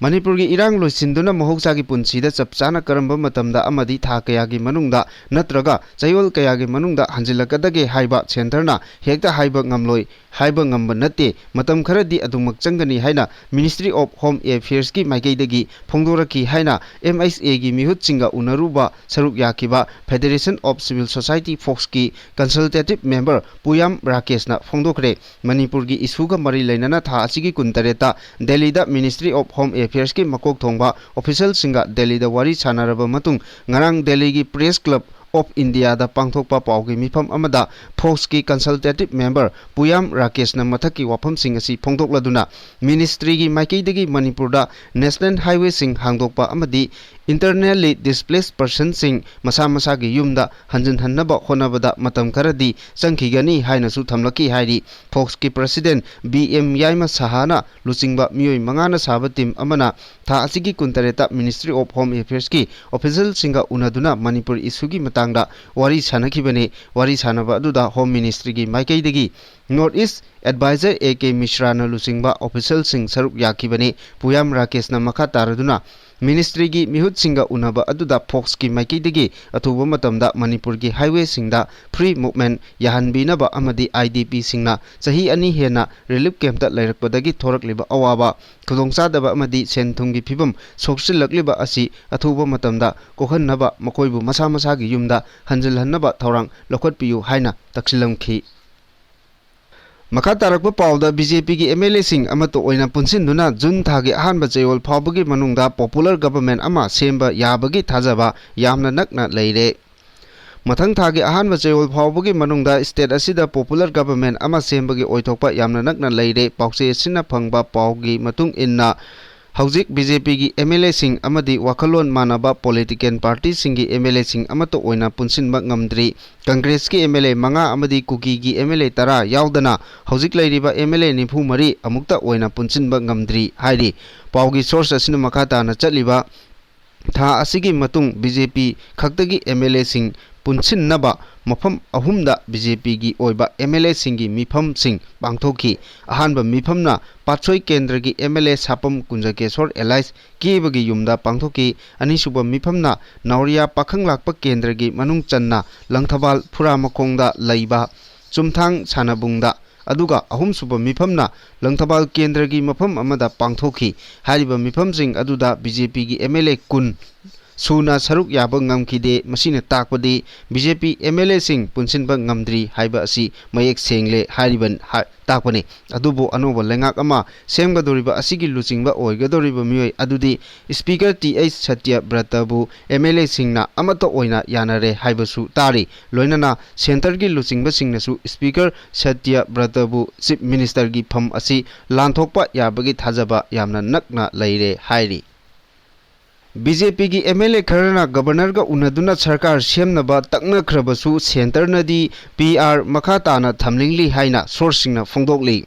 ꯃꯅꯤꯄꯨꯔꯒꯤ ꯏꯔꯥꯡ ꯂꯣꯏꯁꯤꯟꯗꯨꯅ ꯃꯍꯧꯁꯥꯒꯤ ꯄꯨꯟꯁꯤꯗ ꯆꯞ ꯆꯥꯅ ꯀꯔꯝꯕ ꯃꯇꯝꯗ ꯑꯃꯗꯤ ꯊꯥ ꯀꯌꯥꯒꯤ ꯃꯅꯨꯡꯗ ꯅꯠꯇ꯭ꯔꯒ ꯆꯌꯣꯜ ꯀꯌꯥꯒꯤ ꯃꯅꯨꯡꯗ ꯍꯟꯖꯤꯜꯂꯛꯀꯗꯒꯦ ꯍꯥꯏꯕ ꯁꯦꯟꯇꯔꯅ ꯍꯦꯛꯇ ꯍꯥꯏꯕ ꯉꯝꯂꯣꯏ, ꯍꯥꯏꯕ ꯉꯝꯕ ꯅꯠꯇꯦ꯫ ꯃꯇꯝ ꯈꯔꯗꯤ ꯑꯗꯨꯃꯛ ꯆꯪꯒꯅꯤ ꯍꯥꯏꯅ Ministry of Home Affairsꯀꯤ ꯃꯥꯏꯀꯩꯗꯒꯤ ꯐꯣꯡꯗꯣꯔꯛꯈꯤ ꯍꯥꯏꯅ ꯑꯦꯝ ꯑꯩꯆ ꯑꯦꯒꯤ ꯃꯤꯍꯨꯠꯁꯤꯡꯒ ꯎꯅꯔꯨꯕ ꯁꯔꯨꯛ ꯌꯥꯈꯤꯕ Federation of Civil Society ꯐꯣꯛꯁꯀꯤ consultative member ꯄꯨꯌꯥꯝ ꯔꯥꯀꯦꯁꯅ ꯐꯣꯡꯗꯣꯛꯈ꯭ꯔꯦ꯫ ꯃꯅꯤꯄꯨꯔꯒꯤ ꯏꯁꯨꯒ ꯃꯔꯤ ꯂꯩꯅꯅ ꯊꯥ ꯑꯁꯤꯒꯤ ꯀꯨꯟꯇꯔꯦꯠꯇ ꯗꯦꯜꯂꯤꯗ Ministry of Home Affairsꯀꯤ ꯃꯀꯣꯛ ꯊꯣꯡꯕ officialꯁꯤꯡꯒ ꯗꯦꯜꯂꯤꯗ ꯋꯥꯔꯤ ꯁꯥꯟꯅꯔꯕ ꯃꯇꯨꯡ ꯉꯔꯥꯡ ꯗꯦꯜꯂꯤꯒꯤ Press Club of Indiaꯗ ꯄꯥꯡꯊꯣꯛꯄ ꯄꯥꯎꯒꯤ ꯃꯤꯐꯝ ꯑꯃꯗ ꯐꯣꯛꯁꯀꯤ consultative member ꯄꯨꯌꯥꯝ ꯔꯥꯀꯦꯁꯅ ꯃꯊꯛꯀꯤ ꯋꯥꯐꯝꯁꯤꯡ ꯑꯁꯤ ꯐꯣꯡꯗꯣꯛꯂꯗꯨꯅ, ministryꯒꯤ ꯃꯥꯏꯀꯩꯗꯒꯤ ꯃꯅꯤꯄꯨꯔꯗ national highwayꯁꯤꯡ ꯍꯥꯡꯗꯣꯛꯄ ꯑꯃꯗꯤ internally displaced personꯁꯤꯡ ꯃꯁꯥ ꯃꯁꯥꯒꯤ ꯌꯨꯝꯗ ꯍꯟꯖꯤꯟꯍꯟꯅꯕ ꯍꯣꯠꯅꯕꯗ ꯃꯇꯝ ꯈꯔꯗꯤ ꯆꯪꯈꯤꯒꯅꯤ ꯍꯥꯏꯅꯁꯨ ꯊꯝꯂꯛꯈꯤ ꯍꯥꯏꯔꯤ꯫ ꯐꯣꯛꯁꯀꯤ president ꯕꯤ ꯑꯦꯝ ꯌꯥꯏꯃ ꯁꯍꯥꯅ ꯂꯨꯆꯤꯡꯕ ꯃꯤꯑꯣꯏ ꯃꯉꯥꯅ ꯁꯥꯕ team ꯑꯃꯅ ꯊꯥ ꯑꯁꯤꯒꯤ ꯀꯨꯟꯇꯔꯦꯠꯇ Ministry of Home Affairsꯀꯤ officialꯁꯤꯡꯒ ꯎꯅꯗꯨꯅ ꯃꯅꯤꯄꯨꯔ ꯏꯁꯨꯒꯤ ꯃꯇꯥꯡꯗ ꯋꯥꯔꯤ ꯁꯥꯟꯅꯈꯤꯕꯅꯤ꯫ ꯋꯥꯔꯤ ꯁꯥꯟꯅꯕ ꯑꯗꯨꯗ Home Ministryꯒꯤ ꯃꯥꯏꯀꯩꯗꯒꯤ North East Advisor A K ꯃꯤꯁ꯭ꯔꯥꯅ ꯂꯨꯆꯤꯡꯕ officialꯁꯤꯡ ꯁꯔꯨꯛ ꯌꯥꯈꯤꯕꯅꯤ꯫ ꯄꯨꯌꯥꯝ ꯔꯥꯀꯦꯁꯅ ꯃꯈꯥ ꯇꯥꯔꯗꯨꯅ ꯃꯤꯅꯤꯁꯇ꯭ꯔꯤꯒꯤ ꯃꯤꯍꯨꯠꯁꯤꯡꯒ ꯎꯅꯕ ꯑꯗꯨꯗ ꯐꯣꯛꯁꯀꯤ ꯃꯥꯏꯀꯩꯗꯒꯤ ꯑꯊꯨꯕ ꯃꯇꯝꯗ ꯃꯅꯤꯄꯨꯔꯒꯤ ꯍꯥꯏꯋꯦꯁꯤꯡꯗ ꯐ꯭ꯔꯤ ꯃꯨꯚꯃꯦꯟ ꯌꯥꯍꯟꯕꯤꯅꯕ ꯑꯃꯗꯤ ꯑꯥꯏ ꯗꯤ ꯄꯤꯁꯤꯡꯅ ꯆꯍꯤ ꯑꯅꯤ ꯍꯦꯟꯅ ꯔꯤꯂꯤꯐ ꯀꯦꯝꯞꯇ ꯂꯩꯔꯛꯄꯗꯒꯤ ꯊꯣꯔꯛꯂꯤꯕ ꯑꯋꯥꯕ, ꯈꯨꯗꯣꯡꯆꯥꯗꯕ ꯑꯃꯗꯤ ꯁꯦꯟ ꯊꯨꯝꯒꯤ ꯐꯤꯕꯝ ꯁꯣꯛꯆꯤꯜꯂꯛꯂꯤꯕ ꯑꯁꯤ ꯑꯊꯨꯕ ꯃꯇꯝꯗ ꯀꯣꯛꯍꯟꯅꯕ, ꯃꯈꯣꯏꯕꯨ ꯃꯁꯥ ꯃꯁꯥꯒꯤ ꯌꯨꯝꯗ ꯍꯟꯖꯤꯜꯍꯟꯅꯕ ꯊꯧꯔꯥꯡ ꯂꯧꯈꯠꯄꯤꯌꯨ ꯍꯥꯏꯅ ꯇꯛꯁꯤꯜꯂꯝꯈꯤ꯫ ꯃꯈꯥ ꯇꯥꯔꯛꯄ ꯄꯥꯎꯗ, ꯕꯤ ꯖꯦ ꯄꯤꯒꯤ ꯑꯦꯝ ꯑꯦꯜ ꯑꯦꯁꯤꯡ ꯑꯃꯠꯇ ꯑꯣꯏꯅ ꯄꯨꯟꯁꯤꯟꯗꯨꯅ ꯖꯨꯟ ꯊꯥꯒꯤ ꯑꯍꯥꯟꯕ ꯆꯌꯣꯜ ꯐꯥꯎꯕꯒꯤ ꯃꯅꯨꯡꯗ ꯄꯣꯄꯨꯂꯔ ꯒꯚꯔꯟꯃꯦꯟꯠ ꯑꯃ ꯁꯦꯝꯕ ꯌꯥꯕꯒꯤ ꯊꯥꯖꯕ ꯌꯥꯝꯅ ꯅꯛꯅ ꯂꯩꯔꯦ꯫ ꯃꯊꯪ ꯊꯥꯒꯤ ꯑꯍꯥꯟꯕ ꯆꯌꯣꯜ ꯐꯥꯎꯕꯒꯤ ꯃꯅꯨꯡꯗ ꯁ꯭ꯇꯦꯠ ꯑꯁꯤꯗ ꯄꯣꯄꯨꯂꯔ ꯒꯚꯔꯟꯃꯦꯟꯠ ꯑꯃ ꯁꯦꯝꯕꯒꯤ ꯑꯣꯏꯊꯣꯛꯄ ꯌꯥꯝꯅ ꯅꯛꯅ ꯂꯩꯔꯦ꯫ ꯄꯥꯎꯆꯦ ꯑꯁꯤꯅ ꯐꯪꯕ ꯄꯥꯎꯒꯤ ꯃꯇꯨꯡ ꯏꯟꯅ, ꯍꯧꯖꯤꯛ ꯕꯤ ꯖꯦ ꯄꯤꯒꯤ ꯑꯦꯝ ꯑꯦꯜ ꯑꯦꯁꯤꯡ ꯑꯃꯗꯤ ꯋꯥꯈꯜꯂꯣꯟ ꯃꯥꯟꯅꯕ ꯄꯣꯂꯤꯇꯤꯀꯦꯜ ꯄꯥꯔꯇꯤꯁꯤꯡꯒꯤ ꯑꯦꯝ ꯑꯦꯜ ꯑꯦꯁꯤꯡ ꯑꯃꯠꯇ ꯑꯣꯏꯅ ꯄꯨꯟꯁꯤꯟꯕ ꯉꯝꯗ꯭ꯔꯤ꯫ ꯀꯪꯒ꯭ꯔꯦꯁꯀꯤ ꯑꯦꯝ ꯑꯦꯜ ꯑꯦ ꯃꯉꯥ ꯑꯃꯗꯤ ꯀꯨꯀꯤꯒꯤ ꯑꯦꯝ ꯑꯦꯜ ꯑꯦ ꯇꯔꯥ ꯌꯥꯎꯗꯅ ꯍꯧꯖꯤꯛ ꯂꯩꯔꯤꯕ ꯑꯦꯝ ꯑꯦꯜ ꯑꯦ ꯅꯤꯐꯨ ꯃꯔꯤ ꯑꯃꯨꯛꯇ ꯑꯣꯏꯅ ꯄꯨꯟꯁꯤꯟꯕ ꯉꯝꯗ꯭ꯔꯤ ꯍꯥꯏꯔꯤ꯫ ꯄꯥꯎꯒꯤ ꯁꯣꯔꯁ ꯑꯁꯤꯅ ꯃꯈꯥ ꯇꯥꯅ ꯆꯠꯂꯤꯕ ꯊꯥ ꯑꯁꯤꯒꯤ ꯃꯇꯨꯡ ꯕꯤ ꯖꯦ ꯄꯤ ꯈꯛꯇꯒꯤ ꯑꯦꯝ ꯑꯦꯜ ꯑꯦꯁꯤꯡ ꯄꯨꯟꯁꯤꯟꯅꯕ ꯃꯐꯝ ꯑꯍꯨꯝꯗ ꯕꯤ ꯖꯦ ꯄꯤꯒꯤ ꯑꯣꯏꯕ ꯑꯦꯝ ꯑꯦꯜ ꯑꯦꯁꯤꯡꯒꯤ ꯃꯤꯐꯝꯁꯤꯡ ꯄꯥꯡꯊꯣꯛꯈꯤ꯫ ꯑꯍꯥꯟꯕ ꯃꯤꯐꯝꯅ ꯄꯥꯠꯁꯣꯏ ꯀꯦꯟꯗ꯭ꯔꯒꯤ ꯑꯦꯝ ꯑꯦꯜ ꯑꯦ ꯁꯥꯄꯝ ꯀꯨꯟꯖꯀꯦꯁꯣꯔ ꯑꯦꯂꯥꯏꯁ ꯀꯦꯕꯒꯤ ꯌꯨꯝꯗ ꯄꯥꯡꯊꯣꯛꯈꯤ꯫ ꯑꯅꯤꯁꯨꯕ ꯃꯤꯐꯝꯅ ꯅꯥꯎꯔꯤꯌꯥ ꯄꯥꯈꯪꯂꯥꯛꯄ ꯀꯦꯟꯗ꯭ꯔꯒꯤ ꯃꯅꯨꯡ ꯆꯟꯅ ꯂꯪꯊꯕꯥꯜ ꯐꯨꯔꯥꯃꯈꯣꯡꯗ ꯂꯩꯕ ꯆꯨꯝꯊꯥꯡ ꯁꯥꯟꯅꯕꯨꯡꯗ, ꯑꯗꯨꯒ ꯑꯍꯨꯝꯁꯨꯕ ꯃꯤꯐꯝꯅ ꯂꯪꯊꯕꯥꯜ ꯀꯦꯟꯗ꯭ꯔꯒꯤ ꯃꯐꯝ ꯑꯃꯗ ꯄꯥꯡꯊꯣꯛꯈꯤ꯫ ꯍꯥꯏꯔꯤꯕ ꯃꯤꯐꯝꯁꯤꯡ ꯑꯗꯨꯗ ꯕꯤ ꯖꯦ ꯄꯤꯒꯤ ꯑꯦꯝ ꯑꯦꯜ ꯑꯦ ꯀꯨꯟ ꯁꯨꯅ ꯁꯔꯨꯛ ꯌꯥꯕ ꯉꯝꯈꯤꯗꯦ꯫ ꯃꯁꯤꯅ ꯇꯥꯛꯄꯗꯤ B J P M L ꯑꯦꯁꯤꯡ ꯄꯨꯟꯁꯤꯟꯕ ꯉꯝꯗ꯭ꯔꯤ ꯍꯥꯏꯕ ꯑꯁꯤ ꯃꯌꯦꯛ ꯁꯦꯡꯂꯦ ꯍꯥꯏꯔꯤꯕ ꯍꯥ-, ꯇꯥꯛꯄꯅꯤ꯫ ꯑꯗꯨꯕꯨ ꯑꯅꯧꯕ ꯂꯩꯉꯥꯛ ꯑꯃ ꯁꯦꯝꯒꯗꯧꯔꯤꯕ ꯑꯁꯤꯒꯤ ꯂꯨꯆꯤꯡꯕ ꯑꯣꯏꯒꯗꯧꯔꯤꯕ ꯃꯤꯑꯣꯏ ꯑꯗꯨꯗꯤ ꯁ꯭ꯄꯤꯀꯔ ꯇꯤ ꯑꯩꯆ ꯁꯇ꯭ꯌꯕ꯭ꯔꯇꯕꯨ ꯑꯦꯝ ꯑꯦꯜ ꯑꯦꯁꯤꯡꯅ ꯑꯃꯠꯇ ꯑꯣꯏꯅ ꯌꯥꯅꯔꯦ ꯍꯥꯏꯕꯁꯨ ꯇꯥꯔꯤ꯫ ꯂꯣꯏꯅꯅ ꯁꯦꯟꯇꯔꯒꯤ ꯂꯨꯆꯤꯡꯕꯁꯤꯡꯅꯁꯨ ꯁ꯭ꯄꯤꯀꯔ ꯁꯇ꯭ꯌꯕ꯭ꯔꯇꯕꯨ ꯆꯤꯐ ꯃꯤꯅꯤꯁꯇꯔꯒꯤ ꯐꯝ ꯑꯁꯤ ꯂꯥꯟꯊꯣꯛꯄ ꯌꯥꯕꯒꯤ ꯊꯥꯖꯕ ꯌꯥꯝꯅ ꯅꯛꯅ ꯂꯩꯔꯦ ꯍꯥꯏꯔꯤ꯫ ꯕꯤ ꯖꯦ ꯄꯤꯒꯤ ꯑꯦꯝ ꯑꯦꯜ ꯑꯦ ꯈꯔꯅ ꯒꯕꯔꯅꯔꯒ ꯎꯅꯗꯨꯅ ꯁꯔꯀꯥꯔ ꯁꯦꯝꯅꯕ ꯇꯛꯅꯈ꯭ꯔꯕꯁꯨ ꯁꯦꯟꯇꯔꯅꯗꯤ ꯄꯤ ꯑꯥꯔ ꯃꯈꯥ ꯇꯥꯅ ꯊꯝꯅꯤꯡꯂꯤ ꯍꯥꯏꯅ ꯁꯣꯔꯁꯁꯤꯡꯅ ꯐꯣꯡꯗꯣꯛꯂꯤ꯫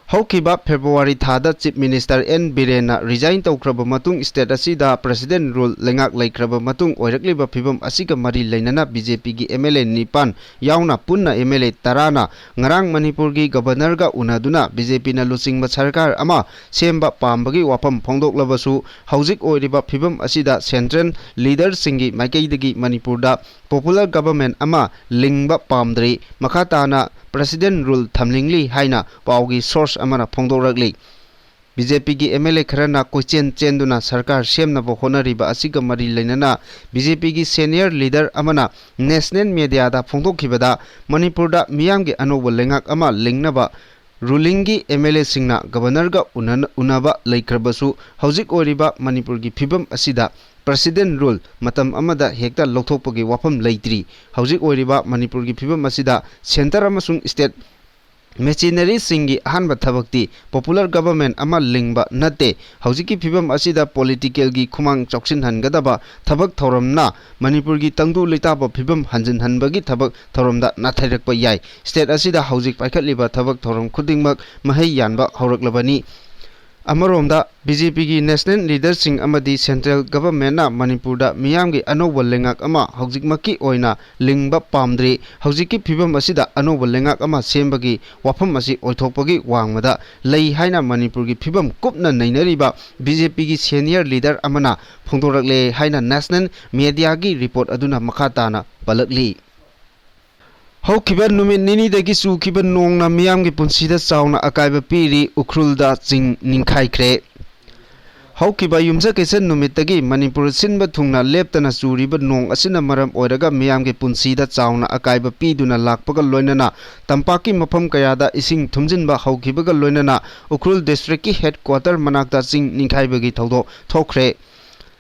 ꯍꯧꯈꯤꯕ ꯐꯦꯕ꯭ꯔꯨꯋꯥꯔꯤ ꯊꯥꯗ ꯆꯤꯐ ꯃꯤꯅꯤꯁꯇꯔ ꯑꯦꯟ ꯕꯤꯔꯦꯟꯅ ꯔꯤꯖꯥꯏꯟ ꯇꯧꯈ꯭ꯔꯕ ꯃꯇꯨꯡ ꯁ꯭ꯇꯦꯠ ꯑꯁꯤꯗ ꯄ꯭ꯔꯁꯤꯗꯦꯟ ꯔꯨꯜ ꯂꯩꯉꯥꯛ ꯂꯩꯈ꯭ꯔꯕ ꯃꯇꯨꯡ ꯑꯣꯏꯔꯛꯂꯤꯕ ꯐꯤꯕꯝ ꯑꯁꯤꯒ ꯃꯔꯤ ꯂꯩꯅꯅ ꯕꯤ ꯖꯦ ꯄꯤꯒꯤ ꯑꯦꯝ ꯑꯦꯜ ꯑꯦ ꯅꯤꯄꯥꯟ ꯌꯥꯎꯅ ꯄꯨꯟꯅ ꯑꯦꯝ ꯑꯦꯜ ꯑꯦ ꯇꯔꯥꯅ ꯉꯔꯥꯡ ꯃꯅꯤꯄꯨꯔꯒꯤ ꯒꯕꯔꯅꯔꯒ ꯎꯅꯗꯨꯅ ꯕꯤ ꯖꯦ ꯄꯤꯅ ꯂꯨꯆꯤꯡꯕ ꯁꯔꯀꯥꯔ ꯑꯃ ꯁꯦꯝꯕ ꯄꯥꯝꯕꯒꯤ ꯋꯥꯐꯝ ꯐꯣꯡꯗꯣꯛꯂꯕꯁꯨ, ꯍꯧꯖꯤꯛ ꯑꯣꯏꯔꯤꯕ ꯐꯤꯕꯝ ꯑꯁꯤꯗ ꯁꯦꯟꯇ꯭ꯔꯦꯜ ꯂꯤꯗꯔꯁꯤꯡꯒꯤ ꯃꯥꯏꯀꯩꯗꯒꯤ ꯃꯅꯤꯄꯨꯔꯗ ꯄꯣꯄꯨꯂꯔ ꯒꯚꯔꯟꯃꯦꯟꯠ ꯑꯃ ꯂꯤꯡꯕ ꯄꯥꯝꯗ꯭ꯔꯤ, ꯃꯈꯥ ꯇꯥꯅ ꯄ꯭ꯔꯁꯤꯗꯦꯟ ꯔꯨꯜ ꯊꯝꯂꯤꯡꯂꯤ ꯍꯥꯏꯅ ꯄꯥꯎꯒꯤ ꯁꯣꯔꯁ ꯑꯃꯅ ꯐꯣꯡꯗꯣꯔꯛꯂꯤ꯫ ꯕꯤ ꯖꯦ ꯄꯤꯒꯤ ꯑꯦꯝ ꯑꯦꯜ ꯑꯦ ꯈꯔꯅ ꯀꯣꯏꯆꯦꯟ ꯆꯦꯟꯗꯨꯅ ꯁꯔꯀꯥꯔ ꯁꯦꯝꯅꯕ ꯍꯣꯠꯅꯔꯤꯕ ꯑꯁꯤꯒ ꯃꯔꯤ ꯂꯩꯅꯅ ꯕꯤ ꯖꯦ ꯄꯤꯒꯤ ꯁꯦꯅꯤꯌꯔ ꯂꯤꯗꯔ ꯑꯃꯅ ꯅꯦꯁꯅꯦꯜ ꯃꯦꯗꯤꯌꯥꯗ ꯐꯣꯡꯗꯣꯛꯈꯤꯕꯗ, ꯃꯅꯤꯄꯨꯔꯗ ꯃꯤꯌꯥꯝꯒꯤ ꯑꯅꯧꯕ ꯂꯩꯉꯥꯛ ꯑꯃ ꯂꯤꯡꯅꯕ ꯔꯨꯂꯤꯡꯒꯤ ꯑꯦꯝ ꯑꯦꯜ ꯑꯦꯁꯤꯡꯅ ꯒꯕꯔꯅꯔꯒ ꯎꯅ-, ꯎꯅꯕ ꯂꯩꯈ꯭ꯔꯕꯁꯨ, ꯍꯧꯖꯤꯛ ꯑꯣꯏꯔꯤꯕ ꯃꯅꯤꯄꯨꯔꯒꯤ ꯐꯤꯕꯝ ꯑꯁꯤꯗ ꯄ꯭ꯔꯁꯤꯗꯦꯟ ꯔꯨꯜ ꯃꯇꯝ ꯑꯃꯗ ꯍꯦꯛꯇ ꯂꯧꯊꯣꯛꯄꯒꯤ ꯋꯥꯐꯝ ꯂꯩꯇ꯭ꯔꯤ꯫ ꯍꯧꯖꯤꯛ ꯑꯣꯏꯔꯤꯕ ꯃꯅꯤꯄꯨꯔꯒꯤ ꯐꯤꯕꯝ ꯑꯁꯤꯗ ꯁꯦꯟꯇꯔ ꯑꯃꯁꯨꯡ ꯁ꯭ꯇꯦꯠ ꯃꯦꯆꯤꯅꯔꯤꯁꯤꯡꯒꯤ ꯑꯍꯥꯟꯕ ꯊꯕꯛꯇꯤ ꯄꯣꯄꯨꯂꯔ ꯒꯚꯔꯟꯃꯦꯟꯠ ꯑꯃ ꯂꯤꯡꯕ ꯅꯠꯇꯦ꯫ ꯍꯧꯖꯤꯛꯀꯤ ꯐꯤꯕꯝ ꯑꯁꯤꯗ ꯄꯣꯂꯤꯇꯤꯀꯦꯜꯒꯤ ꯈꯨꯃꯥꯡ ꯆꯥꯎꯁꯤꯟꯍꯟꯒꯗꯕ ꯊꯕꯛ ꯊꯧꯔꯝꯅ ꯃꯅꯤꯄꯨꯔꯒꯤ ꯇꯪꯗꯨ ꯂꯩꯇꯥꯕ ꯐꯤꯕꯝ ꯍꯟꯖꯤꯟꯍꯟꯕꯒꯤ ꯊꯕꯛ ꯊꯧꯔꯝꯗ ꯅꯥꯊꯩꯔꯛꯄ ꯌꯥꯏ꯫ ꯁ꯭ꯇꯦꯠ ꯑꯁꯤꯗ ꯍꯧꯖꯤꯛ ꯄꯥꯏꯈꯠꯂꯤꯕ ꯊꯕꯛ ꯊꯧꯔꯝ ꯈꯨꯗꯤꯡꯃꯛ ꯃꯍꯩ ꯌꯥꯟꯕ ꯍꯧꯔꯛꯂꯕꯅꯤ꯫ ꯑꯃꯔꯣꯝꯗ, ꯕꯤ ꯖꯦ ꯄꯤꯒꯤ ꯅꯦꯁꯅꯦꯜ ꯂꯤꯗꯔꯁꯤꯡ ꯑꯃꯗꯤ ꯁꯦꯟꯇ꯭ꯔꯦꯜ ꯒꯚꯔꯟꯃꯦꯟꯠꯅ ꯃꯅꯤꯄꯨꯔꯗ ꯃꯤꯌꯥꯝꯒꯤ ꯑꯅꯧꯕ ꯂꯩꯉꯥꯛ ꯑꯃ ꯍꯧꯖꯤꯛꯃꯛꯀꯤ ꯑꯣꯏꯅ ꯂꯤꯡꯕ ꯄꯥꯝꯗ꯭ꯔꯤ꯫ ꯍꯧꯖꯤꯛꯀꯤ ꯐꯤꯕꯝ ꯑꯁꯤꯗ ꯑꯅꯧꯕ ꯂꯩꯉꯥꯛ ꯑꯃ ꯁꯦꯝꯕꯒꯤ ꯋꯥꯐꯝ ꯑꯁꯤ ꯑꯣꯏꯊꯣꯛꯄꯒꯤ ꯋꯥꯡꯃꯗ ꯂꯩ ꯍꯥꯏꯅ ꯃꯅꯤꯄꯨꯔꯒꯤ ꯐꯤꯕꯝ ꯀꯨꯞꯅ ꯅꯩꯅꯔꯤꯕ ꯕꯤ ꯖꯦ ꯄꯤꯒꯤ ꯁꯦꯅꯤꯌꯔ ꯂꯤꯗꯔ ꯑꯃꯅ ꯐꯣꯡꯗꯣꯔꯛꯂꯦ ꯍꯥꯏꯅ ꯅꯦꯁꯅꯦꯜ ꯃꯦꯗꯤꯌꯥꯒꯤ ꯔꯤꯄꯣꯔꯠ ꯑꯗꯨꯅ ꯃꯈꯥ ꯇꯥꯅ ꯄꯜꯂꯛꯂꯤ꯫ ꯍꯧꯈꯤꯕ ꯅꯨꯃꯤꯠ ꯅꯤꯅꯤꯗꯒꯤ ꯆꯨꯈꯤꯕ ꯅꯣꯡꯅ ꯃꯤꯌꯥꯝꯒꯤ ꯄꯨꯟꯁꯤꯗ ꯆꯥꯎꯅ ꯑꯀꯥꯏꯕ ꯄꯤꯔꯤ, ꯎꯈ꯭ꯔꯨꯜꯗ ꯆꯤꯡ ꯅꯤꯡꯈꯥꯏꯈ꯭ꯔꯦ꯫ ꯍꯧꯈꯤꯕ ꯌꯨꯝꯁꯀꯩꯁ ꯅꯨꯃꯤꯠꯇꯒꯤ ꯃꯅꯤꯄꯨꯔ ꯁꯤꯟꯕ ꯊꯨꯡꯅ ꯂꯦꯞꯇꯅ ꯆꯨꯔꯤꯕ ꯅꯣꯡ ꯑꯁꯤꯅ ꯃꯔꯝ ꯑꯣꯏꯔꯒ ꯃꯤꯌꯥꯝꯒꯤ ꯄꯨꯟꯁꯤꯗ ꯆꯥꯎꯅ ꯑꯀꯥꯏꯕ ꯄꯤꯗꯨꯅ ꯂꯥꯛꯄꯒ ꯂꯣꯏꯅꯅ ꯇꯝꯄꯥꯛꯀꯤ ꯃꯐꯝ ꯀꯌꯥꯗ ꯏꯁꯤꯡ ꯊꯨꯝꯖꯤꯟꯕ ꯍꯧꯈꯤꯕꯒ ꯂꯣꯏꯅꯅ ꯎꯈ꯭ꯔꯨꯜ ꯗꯤꯁꯇ꯭ꯔꯤꯛꯀꯤ ꯍꯦꯗꯀ꯭ꯋꯥꯇꯔ ꯃꯅꯥꯛꯇ ꯆꯤꯡ ꯅꯤꯡꯈꯥꯏꯕꯒꯤ ꯊꯧꯗꯣꯛ ꯊꯣꯛꯈ꯭ꯔꯦ꯫